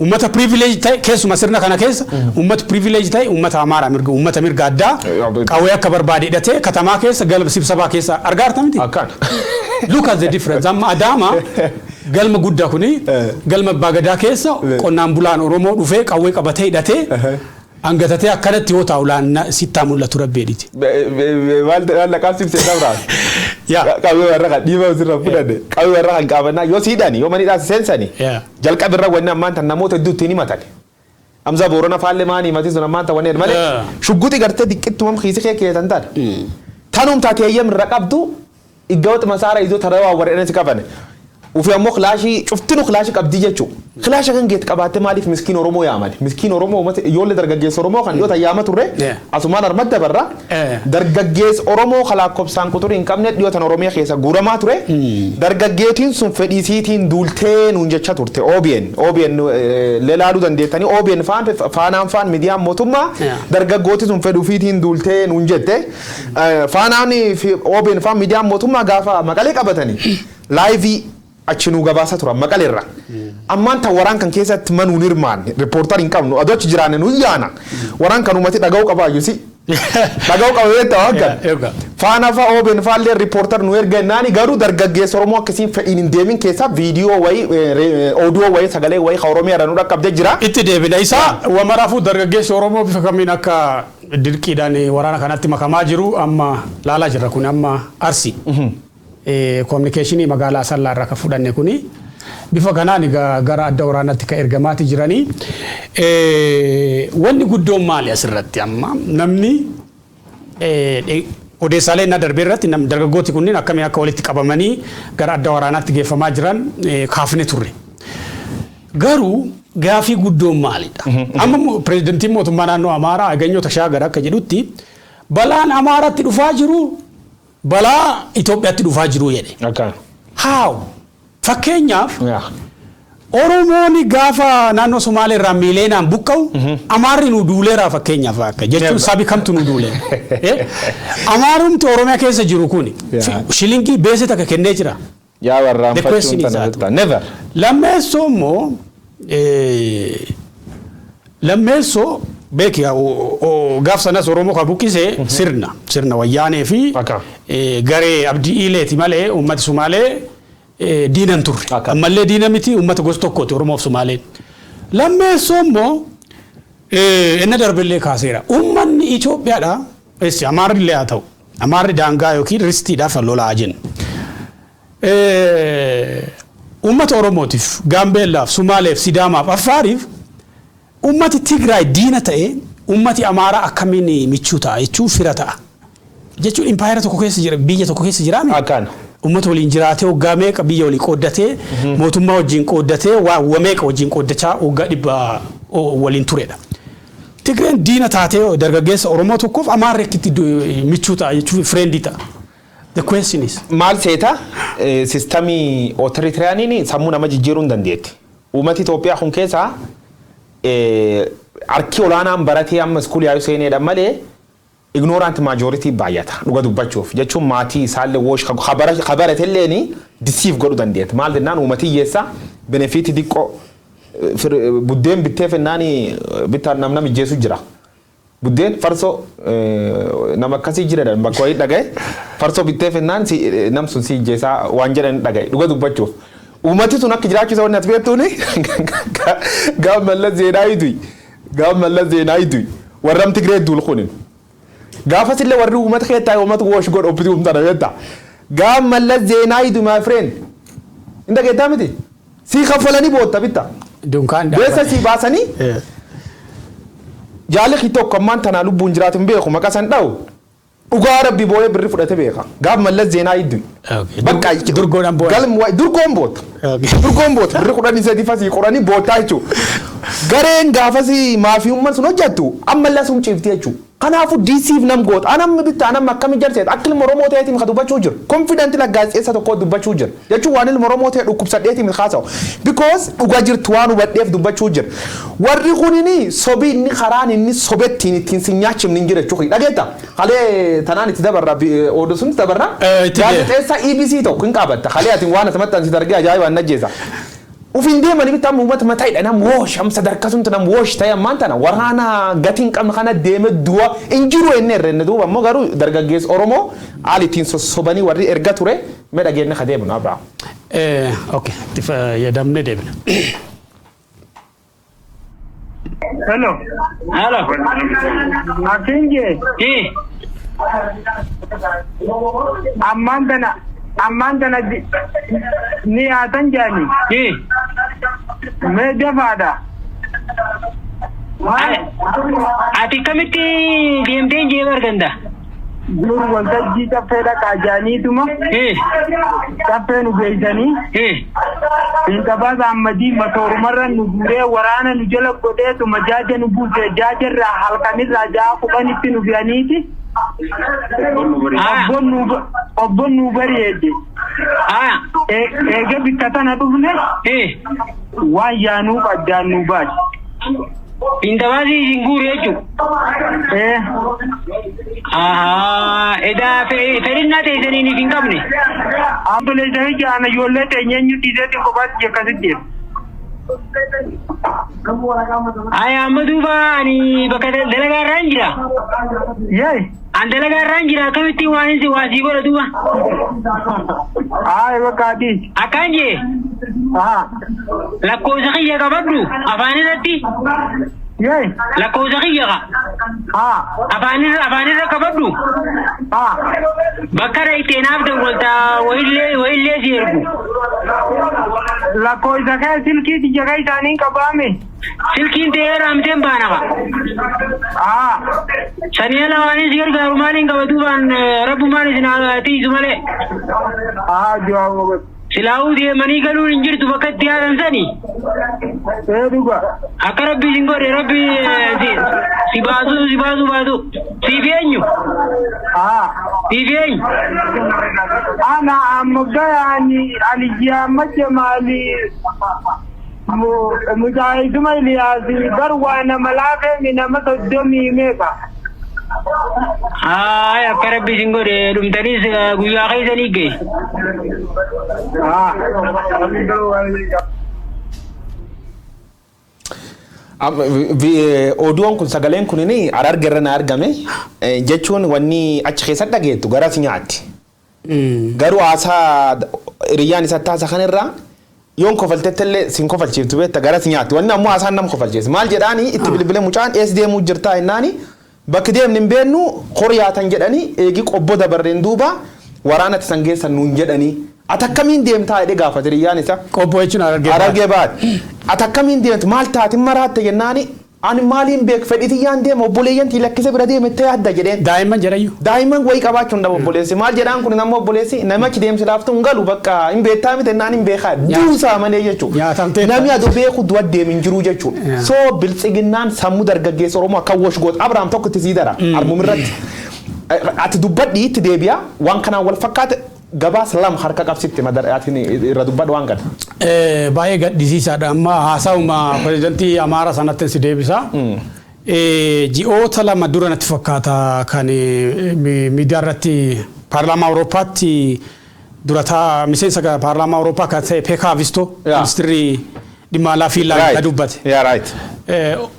Ummata privilege ta'e, keessuma sirna kana keessa ummata privilege ta'e, ummata Amaaraa, mirga ummata mirga addaa qawwee akka barbaade hidhatee katamaa keessa, galma sibsabaa keessa argaa jirta miti? Akkaan. Look at the difference. Amma Adaama galma guddaa kuni, galma abbaa gadaa keessa qonnaan bulaan Oromoo dhufee qawwee qabatee hidhatee hangatatee akkanatti yoo taa'u laanna sittaa mul'atu rabbeedhiti. Maal laqaan simsee dabraa? Qawwee warra kan dhiiba sirra fudhanne, qawwee warra kan qaabannaa yoo siidhani, yoo manidhaas seensani, jalqaba irra wanni ammaan tan namoota hedduu ittiin himatan. Amza Boorana faallee maanii himati sun ammaan tan wanni malee shugguxi gartee diqqittumam kiisi kee keetan taate. Tanum taate eeyyam irra qabdu iggawat masaara izoo tarawaa warra si qaban. Ufi ammoo kilaashii cuftinu kilaashii qabdii jechuudha. Kilaasha kan geet qabaatte maaliif miskiin Oromoo yaamale? Miskiin Oromoo uummata ijoollee dargaggeessa Oromoo kan dhiyoota yaama turre asumaan armad dabarra. Dargaggeessa Oromoo kalaakkobsaan quxurii hin qabne dhiyootan Oromiyaa keessa guuramaa ture. Dargaggeetiin sun fedhiisiitiin duultee nuun jecha turte OBN. OBN lelaaluu dandeettanii, OBN faan, Faanaan faan, miidiyaan mootummaa dargaggooti sun fedhuufiitiin duultee nuun jette. Faanaan fi OBN faan, miidiyaan mootummaa, gaafa Maqalee qabatanii live achi nuu gabaasa turan Maqaleerra. Ammaan tan waraan kan keessatti manuun hirmaanne, reporter hin qabnu, adoo achi jiraanne nu yaana. Waraan kan uummati dhaga'uu qabaayyuu si. Dhaga'uu qaba beektaa waan kana. Faana fa'a, OBN faallee reporter nu erga jennaani, garuu dargaggeessa Oromoo akkasiin fedhiin hin deemin keessaa viidiyoo wayii, oduu wayii, sagalee wayii kan Oromiyaa irraa nu dhaqqabdee jira. Itti deebina isaa wamaraafuu. Dargaggeessi Oromoo bifa kamiin akka dirqiidhaan waraana kanatti makamaa jiru amma laalaa jirra. Kun amma Arsi. Communication magaalaa Asallaa irraa kan fudhanne kuni bifa kanaan gara adda waraanaatti kan ergamaati jiranii. Wanni guddoon maali asirratti? Amma namni odeessaalee inni darbee irratti dargaggooti kunniin akkamiin akka walitti qabamanii gara adda waraanaatti geeffamaa jiran kaafne turre. Garuu gaafii guddoon maalidha? Amma pireezidantiin mootummaa naannoo Amaaraa Aganyoo Tashaagar akka jedhutti, balaan Amaaratti dhufaa jiru balaa Itoophiyaatti dhufaa jiru jedhe. How? Fakkeenyaaf, Oromoon gaafa naannoo Somaalee irraa miileenaan buqqa'u Amaarri nu duuleera fakkeenyaaf akka jechuun, sabi kamtu nu duulee? Amaarumti Oromiyaa keessa jiru kun shilingii beese takka kennee jira. Yaa warraanfachuun tana never. Lammeessoo immoo, lammeessoo beeki, gaaf sanas Oromoo kan buqqise sirna Wayyaanee fi garee Abdii Iileeti malee uummati Sumaalee diinan turre. Ammallee diina miti, uummata gosa tokkooti Oromoof Sumaaleen. Lammeessoo immoo inni darbillee kaaseera. Uummanni Itoophiyaadha. Eessi Amaarri illee haa ta'u. Amaarri daangaa yookiin ristiidhaaf lolaa jenna. Uummata Oromootiif, Gaambeellaaf, Sumaaleef, Sidaamaaf, Affaariif uummati Tigraay diina ta'e, uummati Amaaraa akkamiin michuu ta'a jechuun fira ta'a? Jechuun impaayera tokko keessa jira, biyya tokko keessa jiraame. Uummata waliin jiraatee waggaa meeqa biyya walii qooddatee, mootummaa wajjin qooddatee, waa meeqa wajjin qooddachaa waggaa 100 waliin turedha. Tigreen diina taatee dargaggeessa Oromoo tokkoof Amaarri akkitti michuu ta'a jechuun friend ta'a? The question is. Maal seeta, system authoritarianiin sammuu nama jijjiiruu hin dandeetti. Uummati Itoophiyaa kun keessaa harki olaanaan baratee amma school yaa'u seeneedha malee ignorant majority baay'ata dhuga dubbachuuf. Jechuun maatii isaallee woosh kabaratelleeni deceive godhuu dandeetti. Maal jennaan, uummati hiyyeessa benefit xiqqoo buddeen bittee fennaani bittaan nam ijjeesu jira. Buddeen farsoo nama akkasii jira, bakka wayii dhagaye, farsoo bittee fennaan nam sun si ijjeesaa waan jedhan dhagaye dhuga dubbachuuf. Uummati sun akka jiraachuu isa wanni ati beektuuni, gaafa Mallas Zeenaawii du'i, gaafa Mallas Zeenaawii du'i, warram Tigree duul kunin. Gaafas illee warri uummata keessaa uummata woosh godhu obbiti uumtana beektaa. Gaafa Mallas Zeenaawii du'i, my friend. Hin dhageettaa miti? Sii kaffalanii bootta bitta. Dunkaan Beessa sii baasanii jaalli tokko ammaan tanaa lubbuun jiraatu hin beeku, maqaa san dha'u. Dhugaa rabbi boo'ee birri fudhate beeka. Gaafa Mallas Zeenaawii du'i. Bakka durgoodhaan boo'e. Galma durgoon boota. Durgoon boota, birri 13 fasii qoranii boottaa jechuudha. Gareen gaafasii maafiyummaan sun hojjettu ammallee sun ciifti jechuudha. Kanaafuu diisiif nam goota. Anam bitta anam akkami jarseet akka ilma Oromoo ta'eetiin ka dubbachuu jiru. Confident la gaazexeessa tokko dubbachuu jiru. Jechuun waan ilma Oromoo ta'e dhukkubsadheetiin haasa'u. Because dhuga jirtu waan hubadheef dubbachuu jira. Warri kunini sobii inni karaan inni sobettiin ittiin si nyaachifni hin jira jechuudha. Dhageetta? Halee tanaan itti dabarra, oduu sun dabarra. Itti Gaazexeessa EBC tokko hin qabatta. Halee ati waan ati maxxansitu argee ajaa'ibaan najjeessa. Ufin deemanii bitta amma uummata mataa hidha nam woosh am sadarkaa sunti nam woosh ta'e ammaan tana waraana gatii hin qabne kana deeme du'a hin jiru inni herrenne. Duuba ammoo garuu dargaggeessi Oromoo haali ittiin sossobanii warri erga ture mee dhageenne ka deemnu, Abrahaam. Okay, itti fayyadamnee deebina. Hello. Hello. Akinje, ammaan tana ni haatan jaani. Mee dafaadha. Ati kamitti deemtee jee arganda? Dur waltajjii caffee dhaqaa jaaniituma caffee nu geessanii Finxabaas Ahmadii matoorumarra nu guuree waraana nu jala godheetuma jaaja nu buuse, jaajarraa halkanirraa 6:10tti nu fe'aniiti. Obboon nu bari'eedde. Eega bikka tana dhufne waan yaanuuf addaan nu baase. Finxabaasii isin guure jechuudha. Ee. Ahaa, edaa fedhinnaa teessaniin hin qabne. Ambuleessanii jaana ijoollee teenya eenyu dhiiseetiin kophaatti akkasitti jedhu. Aya, amma duuba ani bakka dalagaa irraan jira. Yee. An dalagaa irraan jira, akkamittiin waan isin waa sii godha duuba? Haa, bakka adii. Akkaan jee Haa. lakkoofsa kiyya qabadhu afaan irratti. Yee. Lakkoofsa kiyya qa Haa. afaan irra qabadhu. Haa. Bakka dhayitee naaf dawwaltaa, wayillee si ergu. Lakkoofsa kee silkii tiyya kee isaanii qabaame. Silkiin ta'ee raamteen baanama. Haa. Sanii ala waan si gargaaru maaliin qaba duubaan? Rabbumaan isin haa tiisu malee. Haa, jawaaba godhu. Silaa'uu deemanii galuun hin jirtu bakka itti yaadan sani. Ee, dhuga. Akka rabbi isin godhe, rabbi si baasuu si baasuu baatu. Siif eenyu? Haa. Siif eenyu? Ana amma gayani Aliyyi Ahmad Jamaali mujaahiduma Iliyaasi bar waa nama laafee nama 30 meeqa. Haay, akka rabbi isin godhe, dhumtaniis guyyaa keessanii gahe. Haa. Oduun kun, sagaleen kun Hararge irra na argame jechuun wanni achi keessatti dhageettu garas nyaatti. Garuu haasaa hiriyyaan isa taasa kanirraa yoon kofaltetti illee sin kofalchiiftu, beekta, garas nyaatti. Wanni ammoo haasaan nama kofalchiisa. Maal jedhaani itti bilbilee mucaan ees deemuu jirtaa jennaani, bakki deemni hin beeknu, horiyaatan jedhanii, eegi qobbo dabarreen duuba waraanatti san geessan nuun jedhanii. Ati akkamiin deemtaa jedhee gaafate hiriyyaan isaa. Qobboo jechuun Harargee. Harargee baate. Ati akkamiin deemtu, maal taate, maraatte jennaani, ani maaliin beek, fedhitiyyaan deema, obboleeyyan tii lakkise bira deeme ta'e adda jedheen. Daa'imman jedhayyuu. Daa'imman wayii qabaachuu hin dhabu obboleessi. Maal jedhaan kun nama obboleessi nama achi deemsi laaftu hin galu, bakka hin beektaa miti naan hin beekaa duusaa malee jechuudha. Nyaatamtee. Namni aduu beeku du'a deem hin jiru jechuudha. So biltsiginnaan sammuu dargaggeessa Oromoo akka wash goota. Abrahaam, tokko itti sii dara armumirratti. Ati dubbadhi, itti deebi'a, waan kanaan wal fakkaate gabaas lama harka qabsitti ati irra dubbadhu waan kana. Baay'ee gaddisiisaadha. Amma haasa'uma pirezidantii Amaara sanatti si deebisa. Ji'oota 2 dura natti fakkaata kan miidiyaa irratti paarlaamaa Awurooppaatti durataa miseensa paarlaamaa Awurooppaa kan ta'e Pekka Haavisto, ministirri dhimma alaa Fiinlaand, kan dubbate. Yeah, right.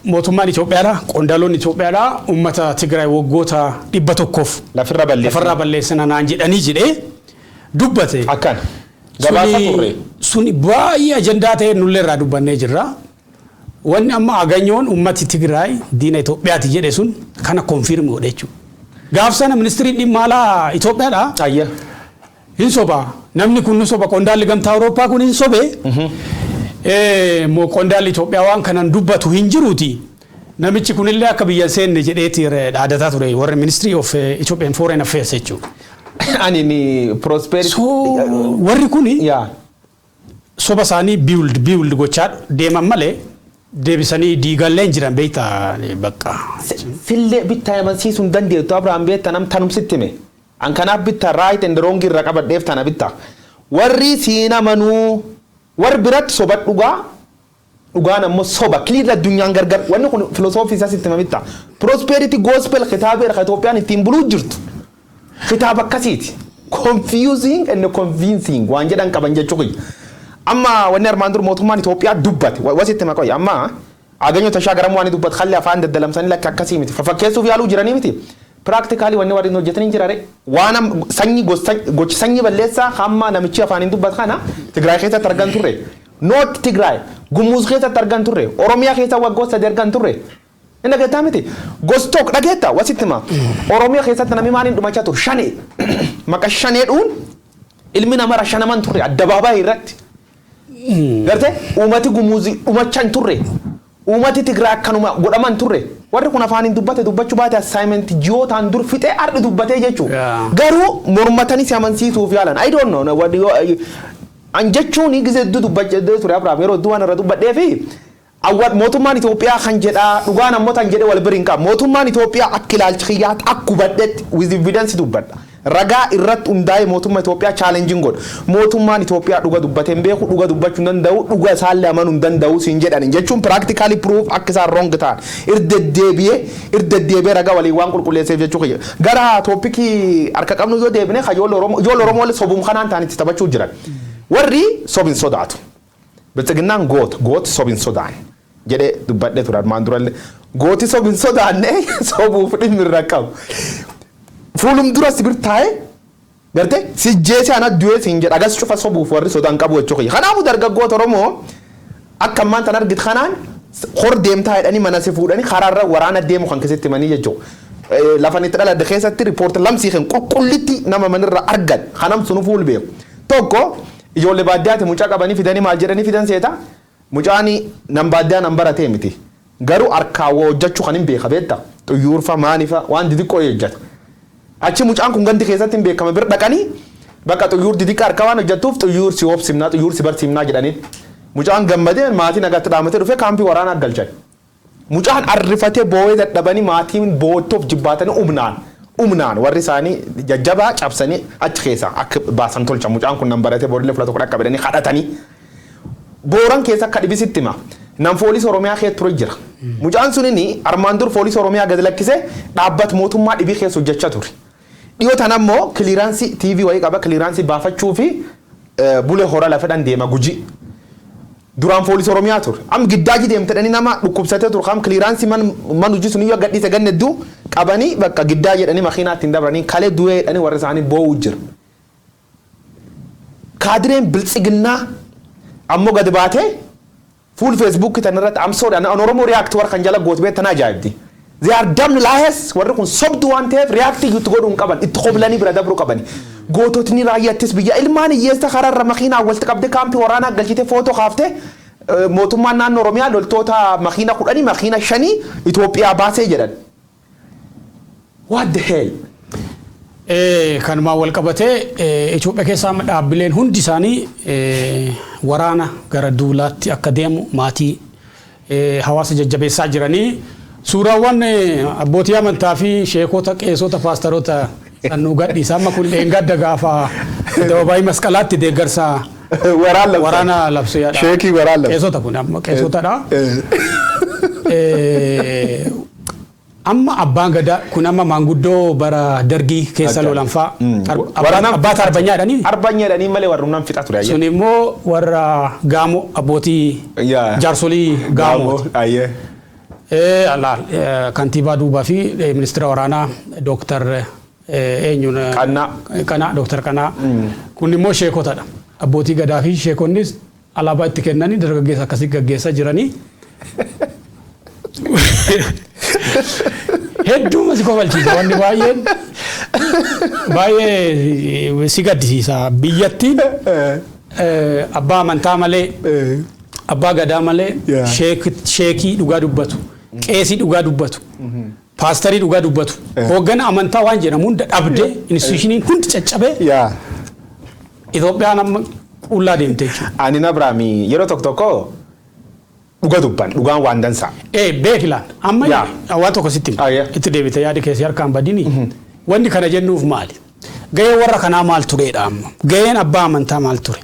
Mootummaan Itoophiyaadha, qondaalonni Itoophiyaadha, uummata Tigraay waggoota 100f Lafirra balleessa. lafarraa balleessina naan jedhanii jedhee dubbate. Akkan. Gabaasa turre. Suni baay'ee ajandaa ta'e, nullee irraa dubbannee jirra. Wanni amma aganyoon uummati Tigraay diina Itoophiyaati jedhe sun kana confirm godhe jechuudha. Gaaf sana ministiriin dhimma alaa Itoophiyaadha. Ayya. Hin soba. Namni kun ni soba. Qondaalli gamtaa Awurooppaa kun hin sobe. Moo qondaalli Itoophiyaa waan kanan dubbatu hin jiruuti. Namichi kunillee akka biyya hin seenne jedheeti dhaadataa ture warri Ministry of Ethiopian Foreign Affairs jechuudha. Ani ni prosperity. So warri kuni Yaa. soba isaanii build gochaa deeman malee Deebisanii diigallee hin jiran, beektaa, bakka. Sillee bittaa amansiisuu hin dandeettu, Abrahaam, beektaa, nam tanumsitti hime. An kanaaf bittaa right and wrong irra qabadheef tana bittaa. Warri siin amanuu, warri biratti soba, dhugaa dhugaan ammoo soba clear, addunyaan gargar. Wanni kun filosoofii isaa sitti hima bittaa. Prosperity gospel kitaaba erga Itoophiyaan ittiin buluu jirtu. Kitaaba akkasiiti. Confusing and convincing waan jedhan qaban jechuu kiyya. Amma wanni armaan dur mootummaan Itoophiyaa dubbate wasitti hima qoy, amma Aganyo Tashaagaram waan dubbate kalli afaan daddalamsanii lakka akkasii miti. Fafakkeessuuf yaaluu jiranii miti. Practically wanni warri hojjetanii jirare waan sanyii gochi sanyii balleessaa hamma namichi afaan hin dubbatu kana Tigraay keessatti argan turre. Not Tigraay, Gumuuz keessatti argan turre. Oromiyaa keessa waggoota 3 argan turre. Inni dhageettaa miti. Gostook dhageetta, wasitti hima. Oromiyaa keessatti namni maaliin dhumachaa ture? Shanee. Maqa shaneedhuun ilmi namaa shanaman turre addabaabaayii irratti. Gartee, uummati Gumuuzii dhumachaa hin turre. Uummati Tigraay akkanuma godhaman turre. Warri kun afaan hin dubbate dubbachuu baate, assignment ji'ootaan dur fixee ardi dubbatee jechuudha. Garuu mormatanii si amansiisuuf yaalan. I don't know. An jechuun gizee hedduu dubbachee ture, Abrahaam, yeroo hedduu waan irra dubbadhee fi awwaal mootummaan Itoophiyaa kan jedhaa, dhugaan ammoo tan jedhe wal bira hin qabu. Mootummaan Itoophiyaa akka ilaalcha kiyyaatti, akka hubadhetti, with evidence dubbadha. Ragaa irratti hundaa'ee mootummaa Itoophiyaa challenge godha. Mootummaan Itoophiyaa dhuga dubbatee hin beeku, dhuga dubbachuu hin danda'u, dhuga isaallee amanuu hin danda'u siin jedhan jechuun practically proof akka isaan wrong ta'an irdeddeebi'ee ragaa waliin waan qulqulleesseef jechuu kiyya. Gara topicii harka qabnu yoo deebine, ijoollee Oromoo, ijoollee Oromoo sobum kanaan ta'an itti taphachuu jiran. Warri sobin sodaatu. Biltsiginnaan goota, gooti sobin sodaan jedhee dubbadhee ture armaan durallee. Gooti sobin sodaanne sobuuf dhimmi irra qabu. Fuulum dura si bir taa'ee gartee si jeesee ana du'ee siin jedha, agas cufa sobuuf warri sodaan qabu jechuu kiyya. Kanaafuu dargaggoota Oromoo akka ammaan tan argit kanaan hor deemtaa jedhanii mana si fuudhanii karaarra waraana deemu kan keessatti himanii jechuudha. Lafa itti dhaladhe keessatti report lamsii kan qulqullitti nama manirra argan kanam sunu fuul beeku. Tokko ijoollee baadiyyaati, mucaa qabanii fidanii, maal jedhanii fidan seeta? Mucaan nan baadiyyaa nan baratee miti. Garuu harkaan hojjechuu kan hin beeka, beekta. Xuyyuurfa maanifa waan xixiqqoo hojjeta. Achi mucaan kun gandi keessatti hin beekama, bira dhaqanii bakka xuyyuur xixiqqaa harka waan hojjettuuf xuyyuur si oobsimnaa, xuyyuur si barsiifnaa jedhaniin. Mucaan gammadee maatii nagaatti dhaamatee dhufee kaampii waraanaa galchan. Mucaan arrifatee boo'ee dadhabanii, maatiin boottoof jibbaatanii humnaan humnaan warri isaanii jajjabaa cabsanii achi keessa akka baasan tolcha. Mucaan kun nan baratee boodillee fula tokko dhaqqabedhanii kadhatanii. Booran keessa akka dhibisitti hima. Nam foolisii Oromiyaa keessa ture jira. Mucaan sunini armaan dur foolisii Oromiyaa gadi lakkisee dhaabbata mootummaa dhibii keessa hojjechaa ture. Dhiyoo tan ammoo clearance TV wayii qaba, clearance baafachuu fi Bulee Hora lafedhan deema, Gujii. Duraan foolisii Oromiyaa ture. Am giddaaji deemtedhanii nama dhukkubsatee ture kam clearance man hojii sun iyyuu gadhiise ganne hedduu qabanii bakka giddaa jedhanii makiinaa ittiin dabranii kalee du'ee jedhanii warri isaanii boo'uu jira. Kaadireen Biltsiginnaa ammoo gadi baatee fuul Feesbuukii tan irratti amsoodhaan an Oromoo react warra kan jala gootu beektan ajaa'ibdi. They are damn liars, warri kun sobdu waan ta'eef react itti godhuu hin qaban, itti qoblanii bira dabruu qabani. Goototni raayyaattis biyya ilmaan hiyyeessa karaarra makiinaa walitti qabdee kaampii waraanaa galchitee footoo kaaftee, mootummaan naannoo Oromiyaa loltoota makiina 10, makiina 5 Itoophiyaa baasee jedhan. What the hell? Kanumaan wal qabatee Itoophiyaa keessaa dhaabbileen hundi isaanii waraana gara duulaatti akka deemu maatii hawaasa jajjabeessaa jiranii, suuraawwan abbootii amantaa fi sheekota, qeesota, paastaroota sannuu gadhiisa. Amma kun dheengadda gaafa dababaayii masqalaatti deeggarsa Waraan labsan. Waraana labsu yaadha. Sheekii waraan labsu. Qeesota kun amma qeesotadha. Amma abbaan gadaa kun amma maanguddoo bara Dargii keessa lolan fa'a. Abbaa Arbanyaa jedhanii. Arbanyaa jedhanii malee warra humnaan fixa ture. Sun immoo warra Gaamoo, abbootii jaarsolii Gaamooti. Ayyee. Alaal kantiibaa duubaa fi ministeera waraanaa Dooktar eenyuun? Qannaa. Qanaa, Dooktar Qanaa. Kun immoo sheekotadha. Abbootii gadaa fi sheekonnis alaabaa itti kennanii dargaggeessa akkasii gaggeessaa jiranii. Hedduu si kofalchiisa, wanni baay'een baay'ee si gaddisiisa. Biyyattiin abbaa amantaa malee, abbaa gadaa malee, sheekii dhugaa dubbatu, qeesii dhugaa dubbatu, paastarii dhugaa dubbatu, hooggana amantaa waan jedhamu hunda dhabdee, institutioniin hundi caccabee, Itoophiyaan amma qullaa deemte jechuudha. Ani Abrahaami yeroo tokko tokko Dhuga dubban, dhugaan waan dansaa. Beekilaan amma waan tokko sitti hima. Itti deebite yaadi keessi harkaan badini. Wanni kana jennuuf maali? Gaheen warra kanaa maal tureedha amma? Gaheen abbaa amantaa maal ture?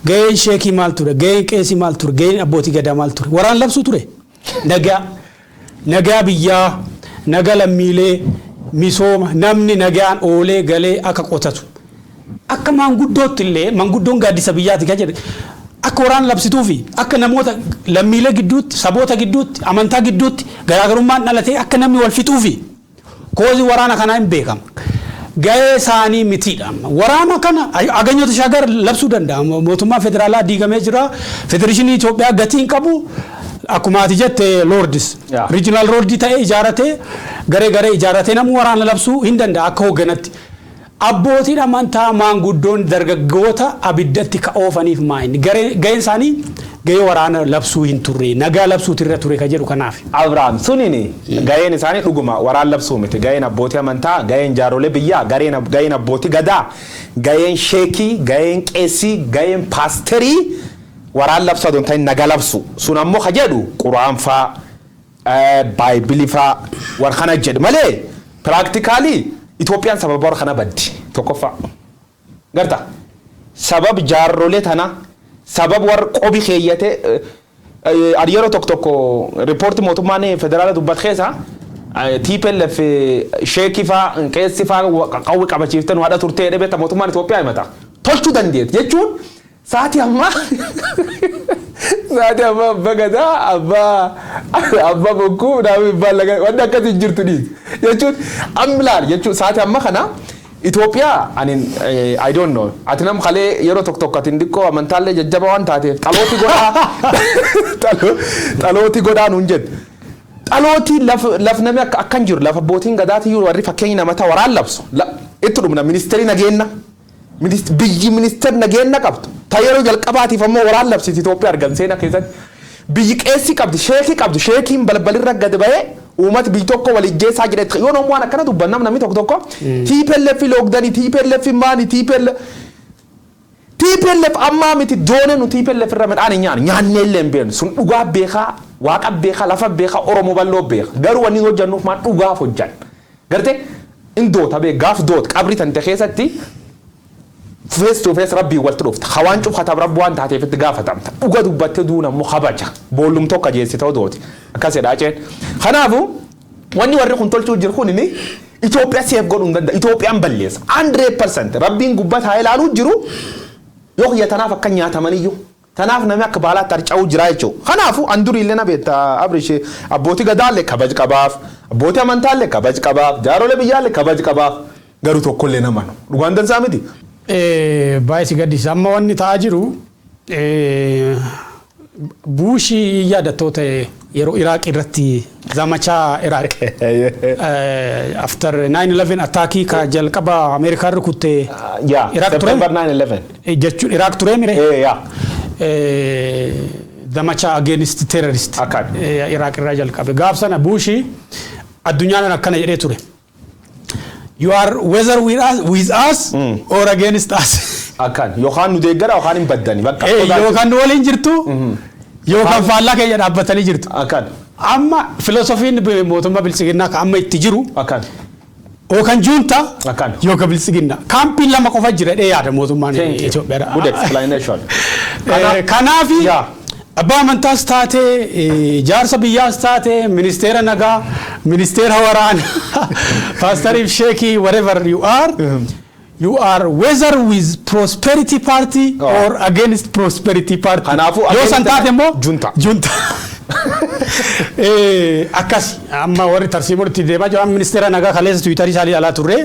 Gaheen sheekii maal ture? Gaheen qeesii maal ture? Gaheen abbootii gadaa maal ture? Waraan labsuu ture? Nagaa. Nagaa biyyaa, nagaa lammiilee, misooma, namni nagaan oolee galee akka qotatu. Akka maanguddootti illee, maanguddoon gaaddisa biyyaati kan jedhe, akka waraana labsituu fi akka namoota lammiilee gidduutti, saboota gidduutti, amantaa gidduutti garaagarummaan dhalatee akka namni wal fixuu fi koozii waraana kanaa hin beekama. Gahee isaanii mitiidha. Waraana kana Aganyoota Shaagar labsuu danda'a. Mootummaan federaalaa diigamee jira. Federeeshinii Itoophiyaa gatii hin qabu. Akkuma ati jette, lords. Regional lordii ta'ee ijaaratee, garee garee ijaaratee namni waraana labsuu hin danda'a akka hoogganatti. Abbootiin amantaa, maanguddoon, dargaggoota abiddatti ka oofaniif maayini? Gaheen isaanii gahee waraana labsuu hin turre, nagaa labsuutu irra ture ka jedhu kanaaf. Abrahaam, sunini gaheen isaanii dhuguma waraan labsuu miti. Gaheen abbootii amantaa, gaheen jaarolee biyyaa, gaheen abbootii gadaa, gaheen sheekii, gaheen qeessii, gaheen paasterii waraan labsuu adoo hin ta'in naga labsu. Sun ammoo ka jedhu quraan faa, baayibilii faa war kana jedhu malee practically Itoophiyaan sababa war kana baddi tokkoffaa. Garta sabab jaarrolee tana, sabab war qobi keeyyate. Ani yeroo tokko tokko riippoortii mootummaan federaala dubbat keessa TPLF sheekii faa, qeessi faa qawwi qabachiiftee nu haadha turtee jedhee beekta, mootummaan Itoophiyaa himata. Tolchuu dandeetti jechuun sa'aatii ammaa abbaa gadaa, abbaa bokkuu, naamni abbaa laga, wanni akkasii hin jirtu dhiisi. Jechuun amma ilaali, jechuun sa'aatii amma kana Itoophiyaa ani I don't know, ati nam kalee yeroo tokko tokko ati xiqqoo amantaallee jajjaba waan taateef xalooti godhaa, xalooti godhaa nuun jedhu. Xalootii laf namni akka akkan jiru, lafa abbootiin gadaatii warri fakkeenya namata waraan labsu itti dhumna. Ministeerri nageenya, biyyi ministeerri nageenya qabdu ta yeroo jalqabaatiif ammoo waraan labsiti Itoophiyaa argan seenaa keessatti. Biyyi qeessi qabdi, sheekii qabdu, sheekiin balbalirra gad ba'ee uummati biyyi tokko wal ijjeessaa jedhe. Yoo namni waan akkana dubban, namni tokko tokko TPLF loogdanii, TPLF maani, TPLF TPLF ammaa miti doone, nu TPLF irra midhaan hin nyaannu, nyaannee illee hin beeknu. Sun dhugaa beekaa, waaqa beekaa, lafa beekaa, Oromoo bal'oo beeka. Garuu wanni hojjannuuf maal? Dhugaaf hojjan. Gartee in doota bee, gaaf doota qabri tante keessatti face to face rabbii walitti dhufta. Hawaan cufataaf rabbi waan taateef itti gaafatamta. Dhuga dubbattee duun ammoo kabaja. Boollum tokko jeessi ta'u dooti. Akkas jedhaa ceen. Kanaafuu wanni warri kun tolchuu jiru kun inni Itoophiyaa seef godhuu hin danda'a. Itoophiyaan balleessa. 100% rabbiin gubbaa taa'ee ilaaluu jiru yoo kiyya tanaaf akka nyaatamaniyyuu. Tanaaf namni akka baalaatti harca'uu jira jechuudha. Kanaafuu an durii illee na beekta Abrish, abbootii gadaallee kabaj qabaaf, abbootii amantaallee kabaj qabaaf, jaarolee biyyaallee kabaj qabaaf, garuu tokkollee namanu. Dhugaan dansaa miti. Baay'ee si gaddisiisa. Amma wanni ta'aa jiru, Buushii yaadattoo ta'e, yeroo Iraaq irratti zamachaa Iraaq after 9/11 attackii ka jalqaba Ameerikaan rukutte Iraaq ture. September 9/11. Jechuun Iraaq ture mire. Yaa. Zamachaa against terrorist Akkaan. Iraaq irraa jalqabe. Gaaf sana Buushii addunyaan akkana jedhee ture: "You are whether with us or against us." Akkaan yookaan nu deeggara yookaan hin baddani bakka. Yookaan nu waliin jirtu yookaan faallaa keenya dhaabbatanii jirtu. Akkaan. Amma filoosofiin mootummaa biltsiginnaa ka amma itti jiru yookaan juunta yookaan biltsiginnaa. Kaampiin lama qofa jira dhee yaada mootummaan Thank you. Itoophiyaadha. Good explanation. Kanaafi abbaa amantaas taate, jaarsa biyyaas taate, ministeera nagaa, ministeera waraanaa, paastariif sheekii, whatever you are, you are whether with Prosperity Party or against Prosperity Party. Kanaafuu yoo san taate immoo junta. Junta. Akkas amma warri tarsiimoo itti deemaa jiran, ministeera nagaa kaleessa tiwiitarii isaanii alaa turre.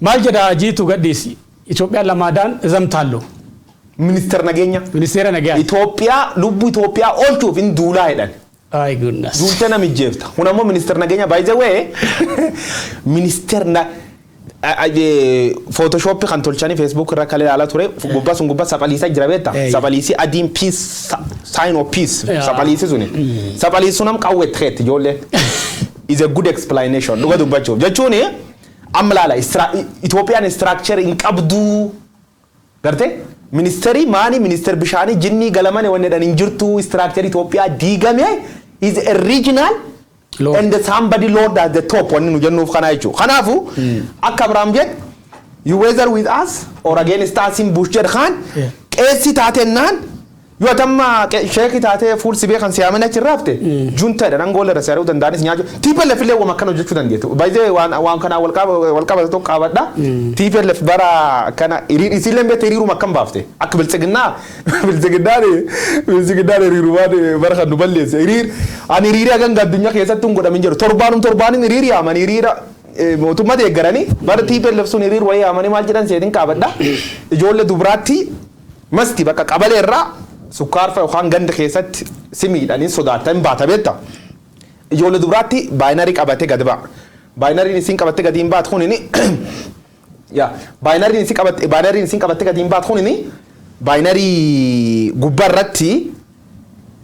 Maal jedha? Jiitu gadhiisi. Itoophiyaan lamaadaan zamtaallo. Ministeera nageenya. Ministeera nagaa. Itoophiyaa, lubbuu Itoophiyaa oolchuuf hin duulaa jedhan. Ay goodness. Duultee nama ijjeefta. Kun ammoo ministeera nageenya, by the way, ministeera na Photoshop kan tolchanii Facebook irra kalee ilaalaa ture, gubbaa sun gubbaa saphaliisaa jira beekta. Saphaliisii adiin peace, sign of peace, saphaliisi suni. Saphaliisi sun am qawwee itti ijoollee. Is a good explanation dhuga dubbachuuf. Jechuun amma laala, Itoophiyaan structure hin qabduu. Gartee? Ministeerii maanii, ministeer bishaanii, jinnii galamane wanni jedhan hin jirtu. Structure Itoophiyaa diigame is a regional Lord. and somebody lord at the top wanni nu jennuuf kana jechuudha. Kanaafu akka Abrahaam jedhe, you whether with us or against us in Bush jedhe kaan qeessi taatennaan yoo atamma sheekii taatee fuulsi beekan siyaamin achi irraa hafte juntaadha nan goola irra si ari'uu danda'anis nyaachuu TPLF illee waan akkana hojjechuu dandeettu. Baay'ee waan kanaa wal qabate tokko qabadha. TPLF bara kana isiillee beekte hiriiruma akkam baafte akka Biltsiginnaan hiriirumaan bara kan nu balleesse. Hiriir ani hiriira hagan addunyaa keessatti hin godhamin jiru, torbaanum torbaanin hiriir yaaman, hiriira mootummaa deeggaranii. Bara TPLF sun hiriir wayii yaamanii maal jedhan seetiin qaabadha. Ijoollee dubaraatti masti bakka qabalee irraa sukkaar fa'a yookaan ganda keessatti si miidhanii sodaatan baata beekta. Ijoollee dubaraatti banner qabatee gad ba'a. Banneriin isin qabattee gadi hin baatu kunini, yaa, banneriin isin qabattee gadi hin baatu kunini banner gubbaa irratti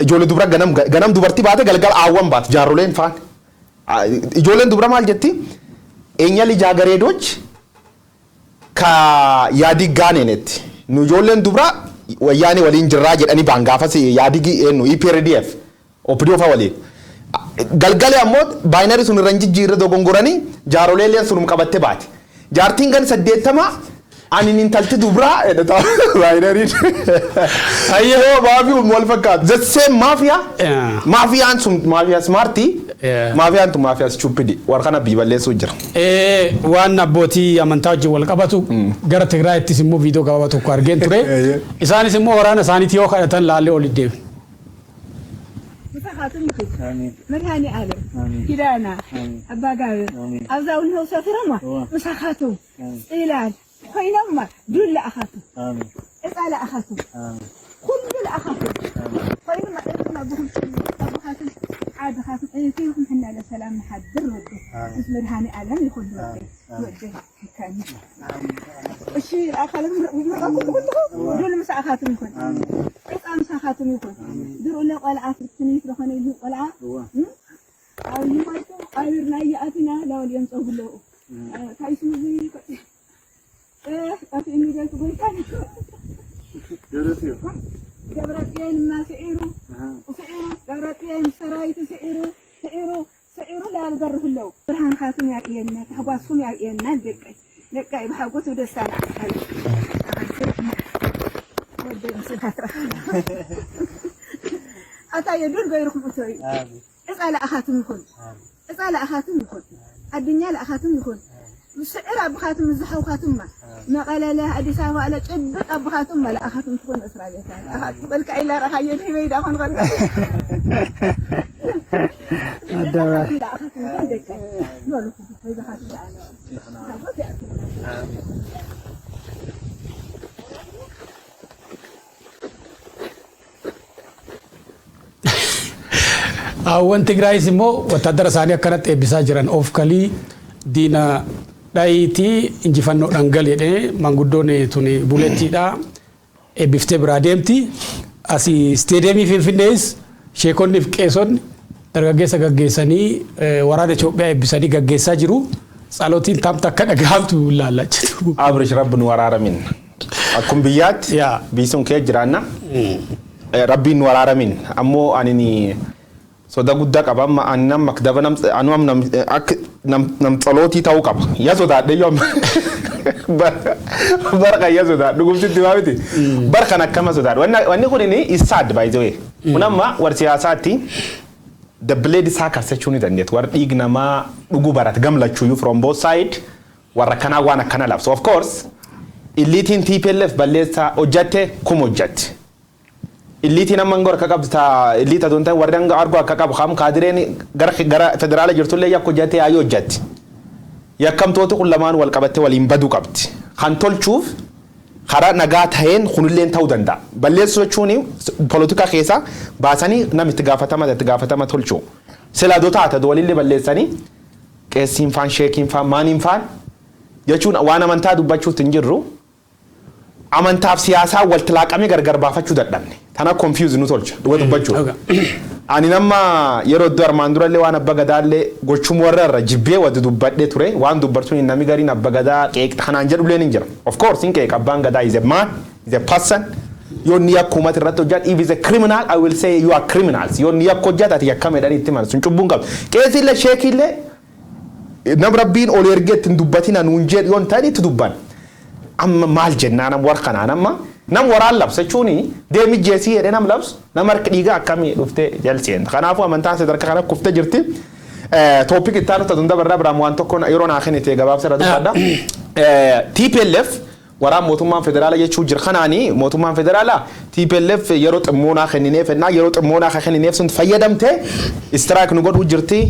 ijoollee dubara ganam ganam dubartii baate, galgala aawwan baate, jaarroleen faan. Ijoolleen dubara maal jetti? የእኛ ልጃገረዶች ከኢህአዴግ ጋር ነን jetti. Nu ijoolleen dubara Wayyaanee waliin jirraa jedhanii baan gaafas Yaadigi eenyu EPRDF OPDO fa waliin. Galgale ammoo banner sun irra hin jijjiirre dogongoranii jaarolee sunum qabattee baate. Jaartiin gan 80 ani intalti dubraa banneriin. Ayyoo, maafii wal fakkaatu. The same mafia. Maafiyaan sun maafiyaa smartii. Maafiyaan tun maafiyaa stupid. Warra kana biyya balleessuu jira. Waan abbootii amantaa wajjin wal qabatu gara Tigraayittis immoo viidiyoo gabaabaa tokko argeen ture. Isaanis immoo waraana isaaniitti yoo kadhatan laallee ol deebi. መድኃኔ ዓለም ኪዳና አባ ጋብር ኣብዛ ውንህው ሰፊሮማ ምሳኻቱም ፅላል ኮይኖማ ዱል ለኣኻቱም ዕፃ ለኣኻቱም ኩሉ ለኣኻቱም ኮይኑማ እዝማ ብኹም ኣቦኻቱም ዓድኻቱም እትይኹም ሕና ለሰላም ንሓድር ወዲ ምስ መድኃኔ ዓለም ይኹን ወዲ ወዲ ካኒ እሺ ኣኻለት ምርቃኩም ኩልኹም ዱል ምስ ኣኻቱም ይኹን፣ ዕፃ ምሳኻቱም ይኹን። ድርኡለ ቆልዓ ትንይት ዝኾነ እዩ ቆልዓ ኣብ ይማይቱ ቀቢርና እያኣቲና ላወልዮም ፀጉለኡ እንታይ ስሙ ጠፊኡኒ ገልቲ ጎይታ ደብረፅዮን ማ ስዒሩ ስዒሩ ደብረፅዮን ሰራዊቱ ስዒሩ ስዒሩ ስዒሩ ላልበርህለው ብርሃንካቱም ያርእየና፣ ታሕጓስኩም ያርእየና። ደቀይ ደቀይ ብሓጎስ ብደስታ ንዓኻል ወደይ ምስልካ ትረኽብ ኣታየ ዱል ገይርኩም እቶ እዩ። ዕፃ ለኣኻትም ይኹን፣ ዕፃ ለኣኻትም ይኹን፣ ኣዱኛ ለኣኻትም ይኹን። ስዕር ኣቦኻትም ዝሓውካትም መቐለለ ኣዲስ ኣበባ ለ ጭብጥ ኣቦኻትም ለኣኻትም ትኹን። እስራ ቤታ በልካ ኢላ ረኻየ ሂበይ ዳ ኮን ኮን ለኣኻትም ይኹን። ደቀይ በልኩም ወይዛኻትም ሓጎስ ይኣትም። Hawwan Tigraayis immoo wattaaddara isaanii akkanatti eebbisaa jiran. Of kalii diina dhayiitii injifannoodhaan gal jedhee manguddoon tuni bulettiidha eebbiftee biraa deemti. Asii isteediyeemii Finfinnees sheekonni fi qeesonni dargaggeessa gaggeessanii waraana Itoophiyaa eebbisanii gaggeessaa jiru. Tsalotiin tamta akka dhagahamtu ilaallaa jiru. Abrish, rabbi nu waraaramin. Akkuma biyyaatti biyyi sun kee jiraanna. Rabbiin nu waraaramin. Ammoo ani soda guddaa qaba. Amma ani nam makdaba nam anu am nam akka nam nam tsalootii ta'uu qaba. Yaa sodaadhe yoo bara kan yaa sodaadhe dhugumsitti waa miti. Bara kan akkama sodaadhe. Wanni kun inni is sad, by the way. Kun amma war siyaasaatti the blade isaa karsachuu ni dandeettu. Warri dhiig namaa dhuguu barate gamlachuuyyuu from both side warra kanaa waan akkana labsu. Of course illiitiin TPLF balleessaa hojjatte kum hojjatte. Illiitiin amma hanga harka qabdu taa illiita tun ta'e warri hanga argu akka qabu kam kaadireen gara federaala jirtullee yakka hojjatte yaayuu hojjatti. Yakkamtooti kun lamaan wal qabattee waliin baduu qabdi. Kan tolchuuf karaa nagaa taheen kunilleen ta'uu danda'a. Balleessuu jechuun polotika keessa baasanii nam itti gaafatama tolchuu. Sila adoo taate walillee balleessanii qeessiin faan, sheekiin faan, maaniin faan jechuun waan amantaa dubbachuutti hin jirru. Amantaaf siyaasaa walitti laaqamee gargar baafachuu dadhabne. Tana confuse nu tolcha dhuga dubbachuuf. Ani nama yeroo iddoo armaan durallee waan abba gadaallee gochum warra irra jibbee wadi dubbadhee ture. Waan dubbartuun namni gariin abba gadaa qeeq kanaan jedhulleen hin jira. Of course hin qeeq, abbaan gadaa is a man. Is a person. Yoo inni yakka uummata irratti hojjate, if is a criminal, I will say you are criminals. Yoo inni yakka hojjate, ati yakka meedhaan itti himan sun cubbuun qabu. Qeesiillee, sheekiillee, nam Rabbiin ol ergee ittiin dubbatina nuun jedhu yoon ta'in itti dubban. Amma maal jennaa nam war kanaan? Amma nam waraan labsa jechuun deemi jeesii jedhee nam labsu, nam harka dhiigaa akkamii dhuftee jalseen. Kanaafuu amantaan sadarkaa kana kuftee jirti. Topic itti aanu ta'u dabarraa biraan waan tokko yeroo naa kennite gabaabsa irra dubbadha. TPLF waraan mootummaan federaalaa jechuu jira. Kanaani mootummaan federaalaa TPLF yeroo ximmoonaa kennineef ennaa yeroo ximmoonaa kennineef sun fayyadamte strike nu godhuu jirti.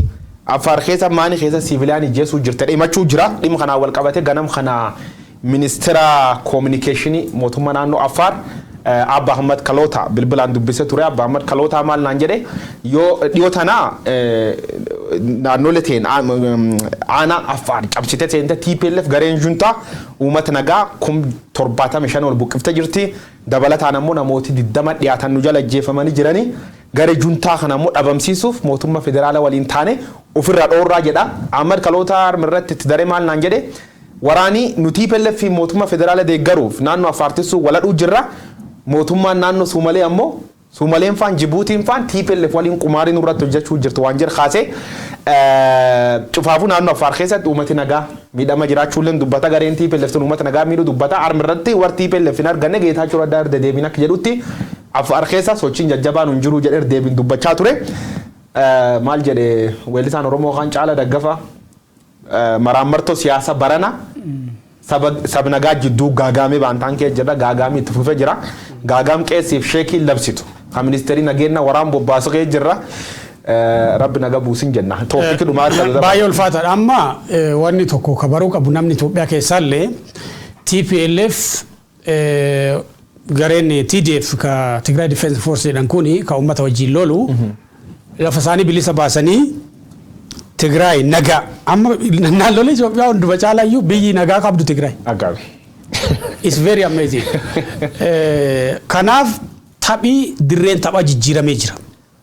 Affaar keessa maani keessa civilian ijjeesuu jirti himachuu jira. Dhimma kanaan wal qabate ganam kana ministeera communication mootummaa naannoo Affaar Abba Ahmad Kaloota bilbilaan dubbisee ture. Abba Ahmad Kaloota maal naan jedhe? Yoo dhiyoo tanaa naannolee ta'een aanaa Affaar cabsite seente TPLF, gareen juntaa uummata nagaa 75,000 ol buqqiftee jirti. Dabalataan ammoo namooti 20 dhiyaatan nu jala ajjeefamanii jiranii. Garee juntaa kana ammoo dhabamsiisuuf mootummaa federaala waliin taane ofirra dhoorraa jedha. Ahmad Kaloota irratti itti daree maal naan jedhe? Waraanii nu TPLF fi mootummaa federaala deeggaruuf naannoo Affaartissuu waladhuu jirra. Mootummaan naannoo Suumalee ammoo Suumaleen faan Jibuutiin faan TPLF waliin qumaarii nurratti hojjechuu jirtu waan jira kaasee. Cufaafuu naannoo Affaar keessatti uummati nagaa miidhama jiraachuullee dubbata. Gareen TPLF sun uummata nagaa miidhuu dubbata. Armi irratti warri TPLF hin arganne Geetaachoo Raddaa irra deebiin akka jedhutti Affaar keessa sochiin jajjabaan hin jiru jedhee deebiin dubbachaa ture. Maal jedhe weellisaan Oromoo kan Caala Daggafa? Maraammartoo siyaasa barana sabnagaa jidduu gaagaamee baantaan kee jira, gaagaamii itti fufee jira. Gaagaam qeessiif sheekiin labsitu kan ministeerii nageenya waraan bobbaasu kee jirra. Rabbi naga buusin jenna. Topic dhumaa. Baay'ee ulfaataadha. Amma wanni tokko ka baruu qabu namni Itoophiyaa keessaallee TPLF, gareen TDF ka Tigray Defense Force jedhan kuni ka uummata wajjin lolu, lafa isaanii bilisa baasanii Tigraay nagaa, amma naannolee Itoophiyaa hunduma caalaayyuu biyyi nagaa qabdu Tigraay. Agaabi. It's very amazing. Kanaaf taphii dirreen taphaa jijjiiramee jira.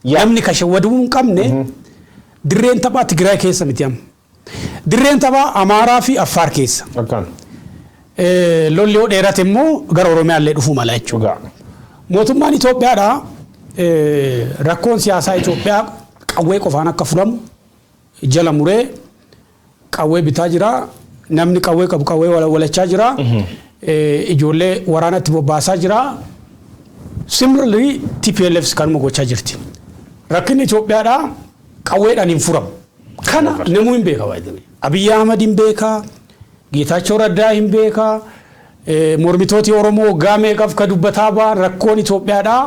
Namni kashawwaduu hin qabne dirreen taphaa Tigraay keessa miti amma. Dirreen taphaa Amaaraa fi Affaar keessa. Akkaan. Lolli yoo dheerate immoo gara Oromiyaa illee dhufuu mala jechuudha. Mootummaan Itoophiyaadha rakkoon siyaasaa Itoophiyaa qawwee qofaan akka furamu jala muree qawwee bitaa jira. Namni qawwee qabu qawwee walachaa jira. Ijoollee waraanatti bobbaasaa jira. Similarly TPLF kanuma gochaa jirti. Rakkinni Itoophiyaadha qawweedhaan hin furamu. Kana namuu hin beeka baay'ee. Abiyyi Ahmad hin beeka. Geetaachoo Raddaa hin beeka. Mormitooti Oromoo waggaa meeqaaf ka dubbataa ba'an rakkoon Itoophiyaadha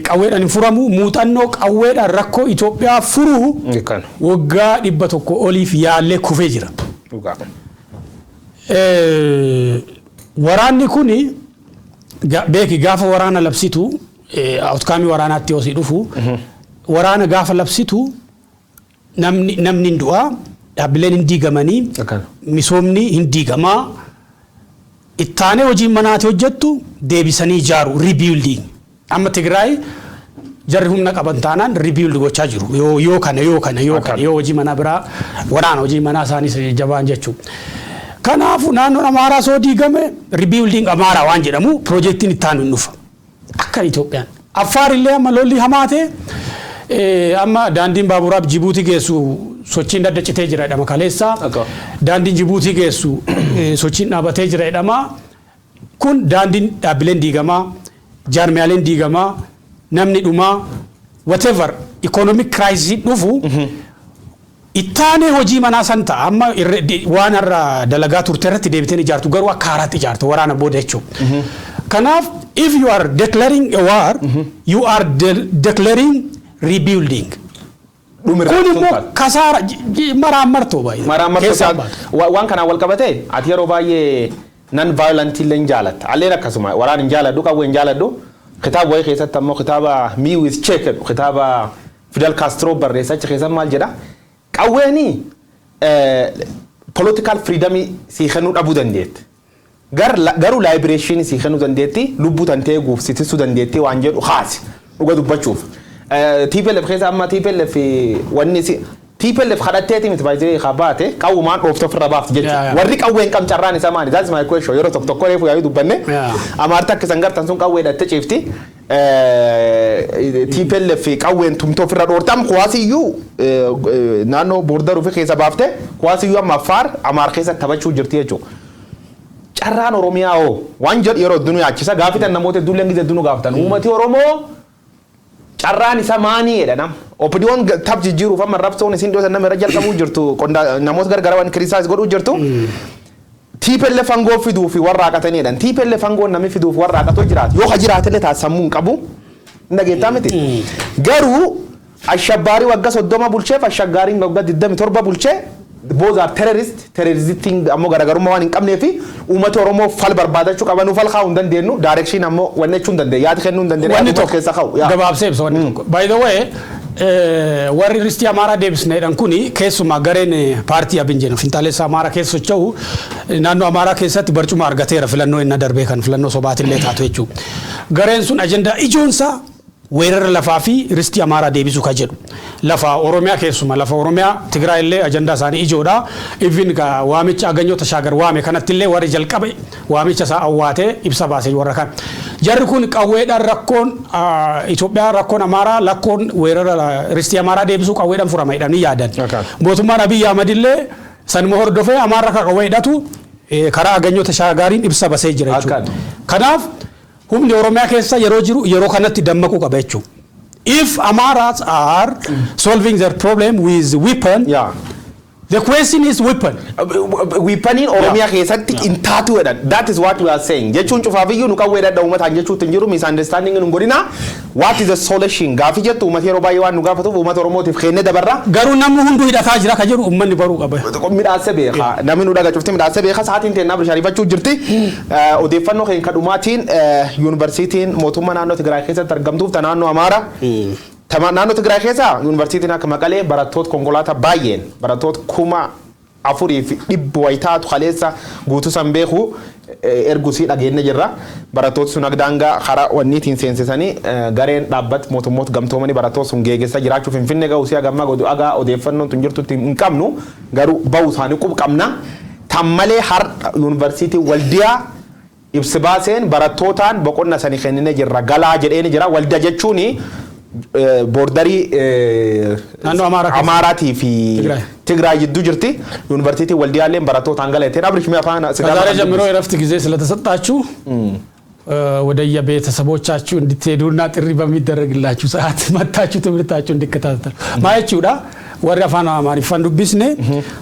qawweedhaan hin furamu. Muuxannoo qawweedhaan rakkoo Itoophiyaa furuu waggaa 100 oliif yaallee kufee jira. Waraanni kuni beeki, gaafa waraana labsitu outcome waraanaatti yoo si dhufu, waraana gaafa labsitu namni hin du'aa, dhaabbileen hin diigamanii, misoomni hin diigamaa, ittaanee hojii manaati hojjettu deebisanii ijaaru, rebuilding. Amma Tigraay jarri humna qaban taanaan rebuild gochaa jiru, yoo kana yoo hojii manaa biraa waraana hojii manaa isaaniis jabaan jechuudha. Kanaafuu naannoon Amaaraa soo diigame rebuilding Amaaraa waan jedhamu piroojeektiin itti aanu hin dhufa. Akka Itoophiyaan. Affaar illee amma lolli hamaate amma daandiin baaburaa Jibuutii geessu sochiin daddacitee jira jedhama kaleessa. Daandiin Jibuutii geessu sochiin dhaabatee jira jedhama. Kun daandiin, dhaabbileen diigamaa, jaarmiyaaleen diigamaa, namni dhumaa, whatever economic crisis dhufu ittaanee hojii manaa san ta'a. Amma waan har'a dalagaa turte irratti deebiteen ijaartu, garuu akka haaraatti ijaartu waraana booda jechuudha. Kanaaf if you are declaring a war, you are declaring rebuilding. Kun immoo kasaara maraan martoo baay'ee. Maraan martoo waan kanaan wal qabate ati yeroo baay'ee non violent illee hin jaalatta. Alleen akkasuma waraan hin jaaladhu, qawwee hin jaaladhu. Kitaaba wayii keessatti ammoo, kitaaba Me with Che jedhu, kitaaba Fidel Castro barreessa, achi keessatti maal jedha? Qawweeni political freedom sii kennuu dhabuu dandeetti. Garuu liberation sii kennuu dandeetti, lubbuu tantee eeguuf si tiksuu dandeetti waan jedhu haasi dhuga dubbachuuf. TPLF keessa amma TPLF wanni si TPLF kadhatteeti miti baay'ee kabaate qawwumaan dhoofte ofirra baafti jechuudha. Warri qawwee hin qabne carraan isaa maali? That's my question. Yeroo tokko tokko reefu yaa'ii dubbanne Amaarti akka isan gartan sun qawwee hidhattee ciifti. TPLF qawween tumtee ofirra dhoorte. Amma kuwaasiyyuu naannoo border ofii keessa baafte, kuwaasiyyuu amma Affaar Amaar keessa taphachuu jirti jechuudha. Carraan Oromiyaa hoo waan jedhu yeroo hedduu nu yaachisa. Gaafitan namoota hedduun leengi hedduu nu gaafatan. Uummati Oromoo carraan isa maanii jedha nam. OPDOn tab jijjiiruuf amma rabsoon isin dhiyootan nama irra jalqabuu jirtu, namoota gargara waan criticize godhuu jirtu. TPLF aangoo fiduu fi warra haqatanii jedhan. TPLF aangoo namni fiduuf warra haqatoo jiraatu. Yoo ka jiraatellee taasisamuu hin qabu. Hin dhageettaa miti. Garuu ashabbaarii waggaa 30 bulcheef ashaggaariin waggaa 27 bulchee, both are terrorist. Terroristiin ammoo garaagarummaa waan hin qabnee fi uummata Oromoo fal barbaadachuu qaban. Fal kaa'uu hin dandeenyu, direction ammoo wanni jechuu hin dandeenyu, yaada kennuu hin dandeenyu. Wanni yaada tokko keessa kaa'u. Gabaabsee ibsa wanni tokko. By the way, warri ristii Amaaraa deebisne jedhan kuni keessumaa gareen paartii Abin jennu finxaalessa Amaaraa keessa socho'u naannoo Amaaraa keessatti barcuma argateera, filannoo inni darbee kan filannoo sobaatillee taatu jechuudha. Gareen sun ajandaa ijoonsaa weerara lafaa fi ristii Amaaraa deebisuu ka jedhu. Lafa Oromiyaa, keessuma lafa Oromiyaa, Tigraay illee ajandaa isaanii ijoodha. Even ka waamicha Aganyoo Tashaagar waame kanatti illee warri jalqabe waamicha isaa awwaatee ibsa baase warra kan. Jarri kun qawweedhaan rakkoon Itoophiyaa, rakkoon Amaaraa, lakkoon weerara ristii Amaaraa deebisuu qawweedhaan furama jedhanii yaadan. Mootummaan Abiyyi Ahmad illee sanuma hordofee Amaarra ka qawwee hidhatu karaa Aganyoo Tashaagaariin ibsa basee jira jechuudha. Kanaaf humni Oromiyaa keessa yeroo jiru yeroo kanatti dammaquu qaba jechuudha. If Amaras are solving their problem with weapon, the question is weapon. Weaponiin Oromiyaa keessatti hin taatu jedhan. That is what we are saying. Jechuun cufaafiyyuu nu qawwee dhadha uummataan jechuutti hin jiru. Misunderstanding nu godhina. What is the solution? Gaafi jettu uummati yeroo baay'ee waan nu gaafatuuf uummata Oromootiif kennee dabarra. Garuu namni hunduu hidhataa jira ka jedhu uummanni baruu qaba. Midhaase beeka. Namni nu dhaga cufti midhaase beeka. Sa'aatiin teennaa bishaanifachuu jirti. Odeeffannoo keenya kadhumaatiin yuunivarsiitiin mootummaa naannoo Tigraay keessatti argamtuuf ta naannoo Amaaraa. Naannoo Tigraay keessa yuunivarsiitiin akka Maqalee barattoota konkolaataa baay'een barattoota 4,100 wayitaatu kaleessa guutuu san beeku ergusii dhageenye jirra. Barattooti sun daangaa karaa wanniitiin seensisanii gareen dhaabbata mootummoota gamtoomanii barattoota sun geegessa jiraachuu Finfinnee ga'uu si hagammaa godhu agaa odeeffannoon tun jirtutti hin qabnu, garuu ba'uu isaanii qub qabna. Tan malee har'a yuunivarsiitii Waldiyaa ibsi baaseen barattootaan boqonna sanii kennine jirra galaa jedheeni jira. Waldiyaa jechuun borderii Naannoo Amaaraa keessa. Amaaraatii fi Tigraay. Tigraay jidduu jirti. Yuunivarsiitii Waldiyaalleen barattootaan gala jetteen Abrish mee afaan ከዛሬ ጀምሮ የረፍት ጊዜ ስለተሰጣችሁ ወደ የቤተሰቦቻችሁ እንድትሄዱና ጥሪ በሚደረግላችሁ ሰዓት መታችሁ ትምህርታችሁ እንዲከታተሉ ማየchuudha. Warri afaan Amaariffaan dubbisne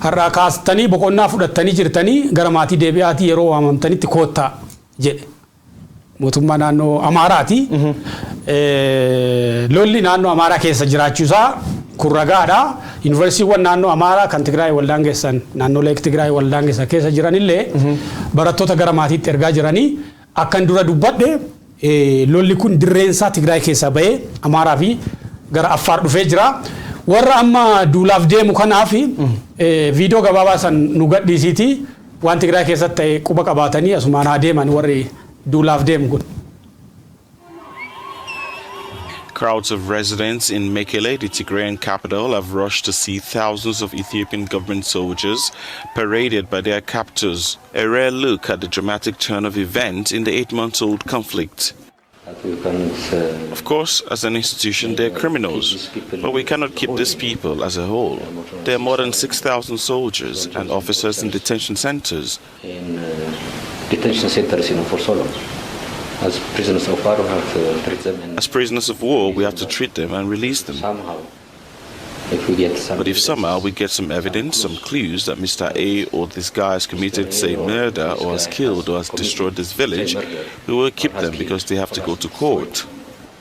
har'aa kaastanii boqonnaa fudhattanii jirtanii gara maatii deebi'aatii yeroo waamamtanitti koottaa jedhe. Mootummaa naannoo Amaaraati. Lolli naannoo Amaaraa keessa jiraachuusaa kun ragaadha. Yuunivarsiitiiwwan naannoo Amaaraa kan Tigraay waldaan geessan, naannolee Tigraay waldaan geessan keessa jiranillee barattoota gara maatiitti ergaa jiranii akkan dura dubbadhe lolli kun dirreensaa Tigraay keessa bahee Amaaraa fi gara Affaar dhufee jira. Warra amma duulaaf deemu kanaaf viidiyoo gabaabaa san nu gadhiisiiti waan Tigraay keessatti ta'e quba qabaatanii asumaan haa deeman warri duulaaf deemu kun. Crowds of residents in Mekele, the Tigrayan capital, have rushed to see thousands of Ethiopian government soldiers paraded by their captors. A rare look at the dramatic turn of events in the 8-month-old conflict. Of course, as an institution, they're criminals, but we cannot keep these people as a whole. There are more than 6,000 soldiers and officers in detention centers. In detention centers, for so long. As prisoners of war, we have to treat them. And As prisoners of war, we have to treat them and release them. Somehow, if we get some But if somehow we get some evidence, some clues that Mr. A or this guy has committed, say, murder or has killed or has destroyed this village, we will keep them because they have to go to court.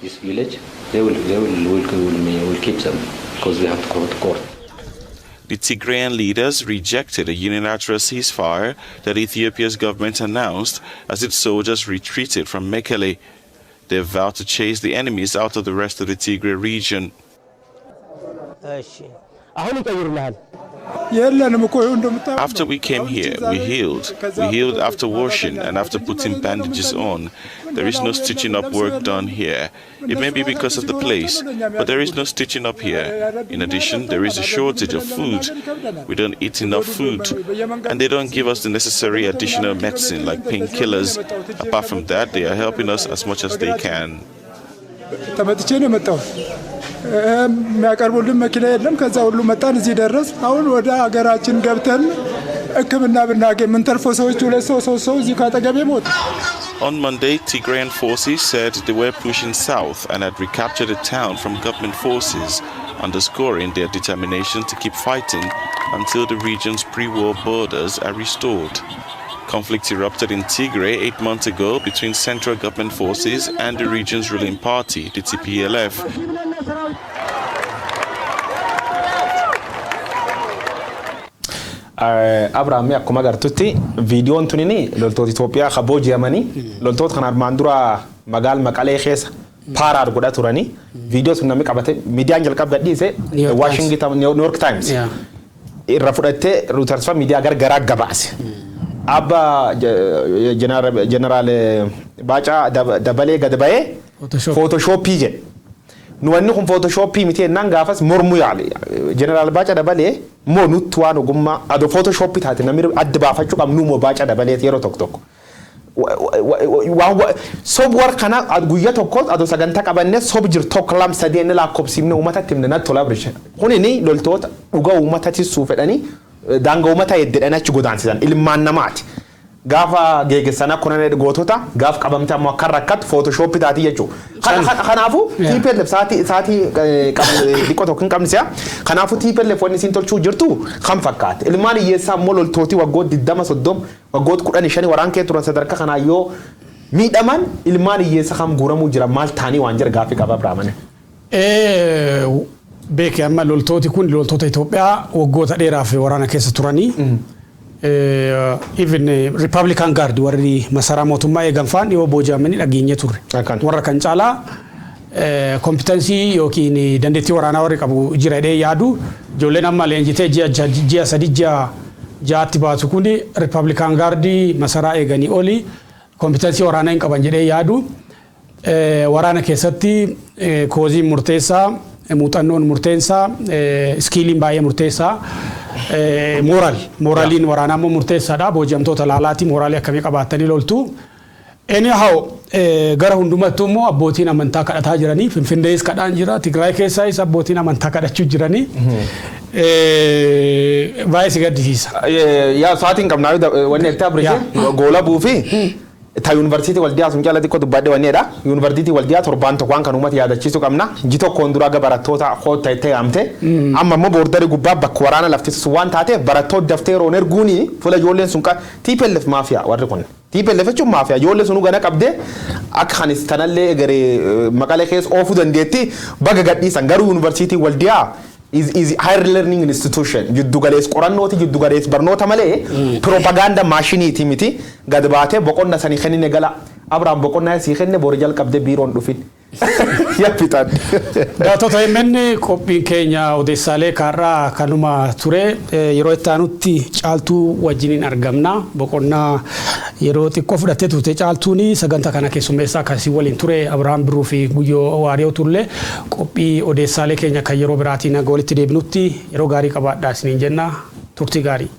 This village, they will keep them because they have to go to court. The Tigrayan leaders rejected a unilateral ceasefire that Ethiopia's government announced as its soldiers retreated from Mekele. They vowed to chase the enemies out of the rest of the Tigray region. እሺ አሁን ይቀይሩልሃል። የለንም እኮ ይኸው እንደምታየው ነው። After we came here, we healed. We healed after washing and after putting bandages on. There is no stitching up work done here. It may be because of the place, but there is no stitching up here. In addition, there is a shortage of food. We don't eat enough food, and they don't give us the necessary additional medicine like painkillers. Apart from that, they are helping us as much as they can. ተመትቼ ነው የመጣሁት። የሚያቀርቡልን መኪና የለም። ከዛ ሁሉ መጣን፣ እዚህ ደረስ። አሁን ወደ ሀገራችን ገብተን ሕክምና ብናገኝ የምንተርፈው ሰዎች ሁለት ሰው ሶስት ሰው እዚህ ካጠገቤ ሞት። On Monday, Tigrayan forces said they were pushing south and had recaptured a town from government forces, underscoring their determination to keep fighting until the region's pre-war borders are restored. Conflict erupted in Tigray 8 months ago between central government forces and the region's ruling party, the TPLF. Abrahaam, akkuma agartutti viidiyoon tunini loltoota Itoophiyaa ka booji'amanii, loltoota kana armaan dura magaal Maqalee keessa parade godhaa turanii, viidiyoo sun namni qabate miidiyaan jalqaba gadhiise New York Times. Washington New York Times irra fudhattee Reuters fa miidiyaa gargaraa gabaase. Abba Jeneraal Baacaa Dabalee gad ba'ee Photoshop. Photoshopii jedhe. Nu wanni kun photoshopii miti jennaan gaafas mormuu yaale. Jeneraal Baacaa Dabalee moo nutti waan ogummaa adoo photoshopii taate namni adda baafachuu qabnu moo Baacaa Dabaleeti yeroo tokko tokko. Waan sob war kana guyyaa tokko adoo sagantaa qabannee sob jiru tokko lama sadii inni lakkoofsifne uummatatti himne natti tola birisha. Kunini loltoota dhugaa uummata tissuu fedhanii daangaa uummata heddedhanii achi godaansisan ilmaan namaati. Gaafa geeggessan akkuna gootota gaaf qabamte ammoo akka rakkatu photoshopii taatii jechuudha. Kanaafuu TPLF sa'aatii xiqqoo tokko hin qabne si'a. Kanaafuu TPLF wanni isiin tolchuu jirtu kan fakkaate. Ilmaan hiyyeessaa ammoo loltootii waggoota 20 30 waggoota 15 waraan kee turan sadarkaa kanaa yoo miidhaman, ilmaan hiyyeessa kam guuramuu jira, maal ta'anii waan jira gaaffii qaba Abiraamane. Beeke, amma loltooti kun loltoota Itoophiyaa waggoota dheeraaf waraana keessa turanii. Even Republican Guard warri masaraa mootummaa eegan faan dhiyoo booji'amanii dhageenye turre. Warra kan caalaa competency yookiin dandeettii waraanaa warri qabu jira jedhee yaadu. Ijoolleen amma leenjitee ji'a 3 ji'a 6tti baatu kun Republican Guard masaraa eeganii oli competency waraanaa hin qaban jedhee yaadu. Waraana keessatti causeiin murteessaa, muuxannoon murteessaa, skilliin baay'ee murteessaa. Moraliin waraanaa immoo murteessaadha. Booji'amtoota laalaati moralii akkamii qabaatanii loltu. Anyhow, gara hundumattuu immoo abbootiin amantaa kadhataa jiranii, Finfinnees kadhaan jira, Tigraay keessaayis abbootiin amantaa kadhachuu jiranii. Baay'ee si gaddisiisa. Yaa, sa'aatiin qabnaa wanni itti abrishe goola buufi ta yuunivarsiitii Waldiyaa sun jala xiqqoo dubbadhe wanneedha. Yuunivarsiitii Waldiyaa torbaan tokko waan kan uummata yaadachiisuu qabna. Ji tokkoon dura aga barattoota koota itti yaamte. Amma immoo borderii gubbaa bakka waraana laftisu waan taateef barattoota daftee yeroon erguuni fuula ijoolleen sun TPLF maafiyaa warri kun. TPLF jechuun maafiyaa ijoollee sunuu gana qabdee akka kanis tanallee garee Maqalee keessa oofuu dandeetti baga gadhiisan. Garuu yuunivarsiitii Waldiyaa is higher learning institution, jiddu galees qorannooti, jiddu galees barnoota malee propaganda machineiiti miti. Gad baatee boqonna sanii kennine gala. Abrahaam, boqonnaa sii kenne, boru jalqabdee biiroon dhufin. Yaffitaan. Daawwattoota OMN, qophiin keenya odeessaalee kaarraa kanuma ture. Yeroo itti aanutti Caaltuu wajjiniin argamna. Boqonnaa yeroo xiqqoo fudhattee turte Caaltuun. Sagantaa kana keessummeessaa akkasii waliin ture Abiraam Birruu fi Guyyoo Waariyoo turle. Qophii odeessaalee keenya kan yeroo biraatiin haga walitti deebinutti yeroo gaarii qabaadhaa isiniin jenna. Turtii gaarii.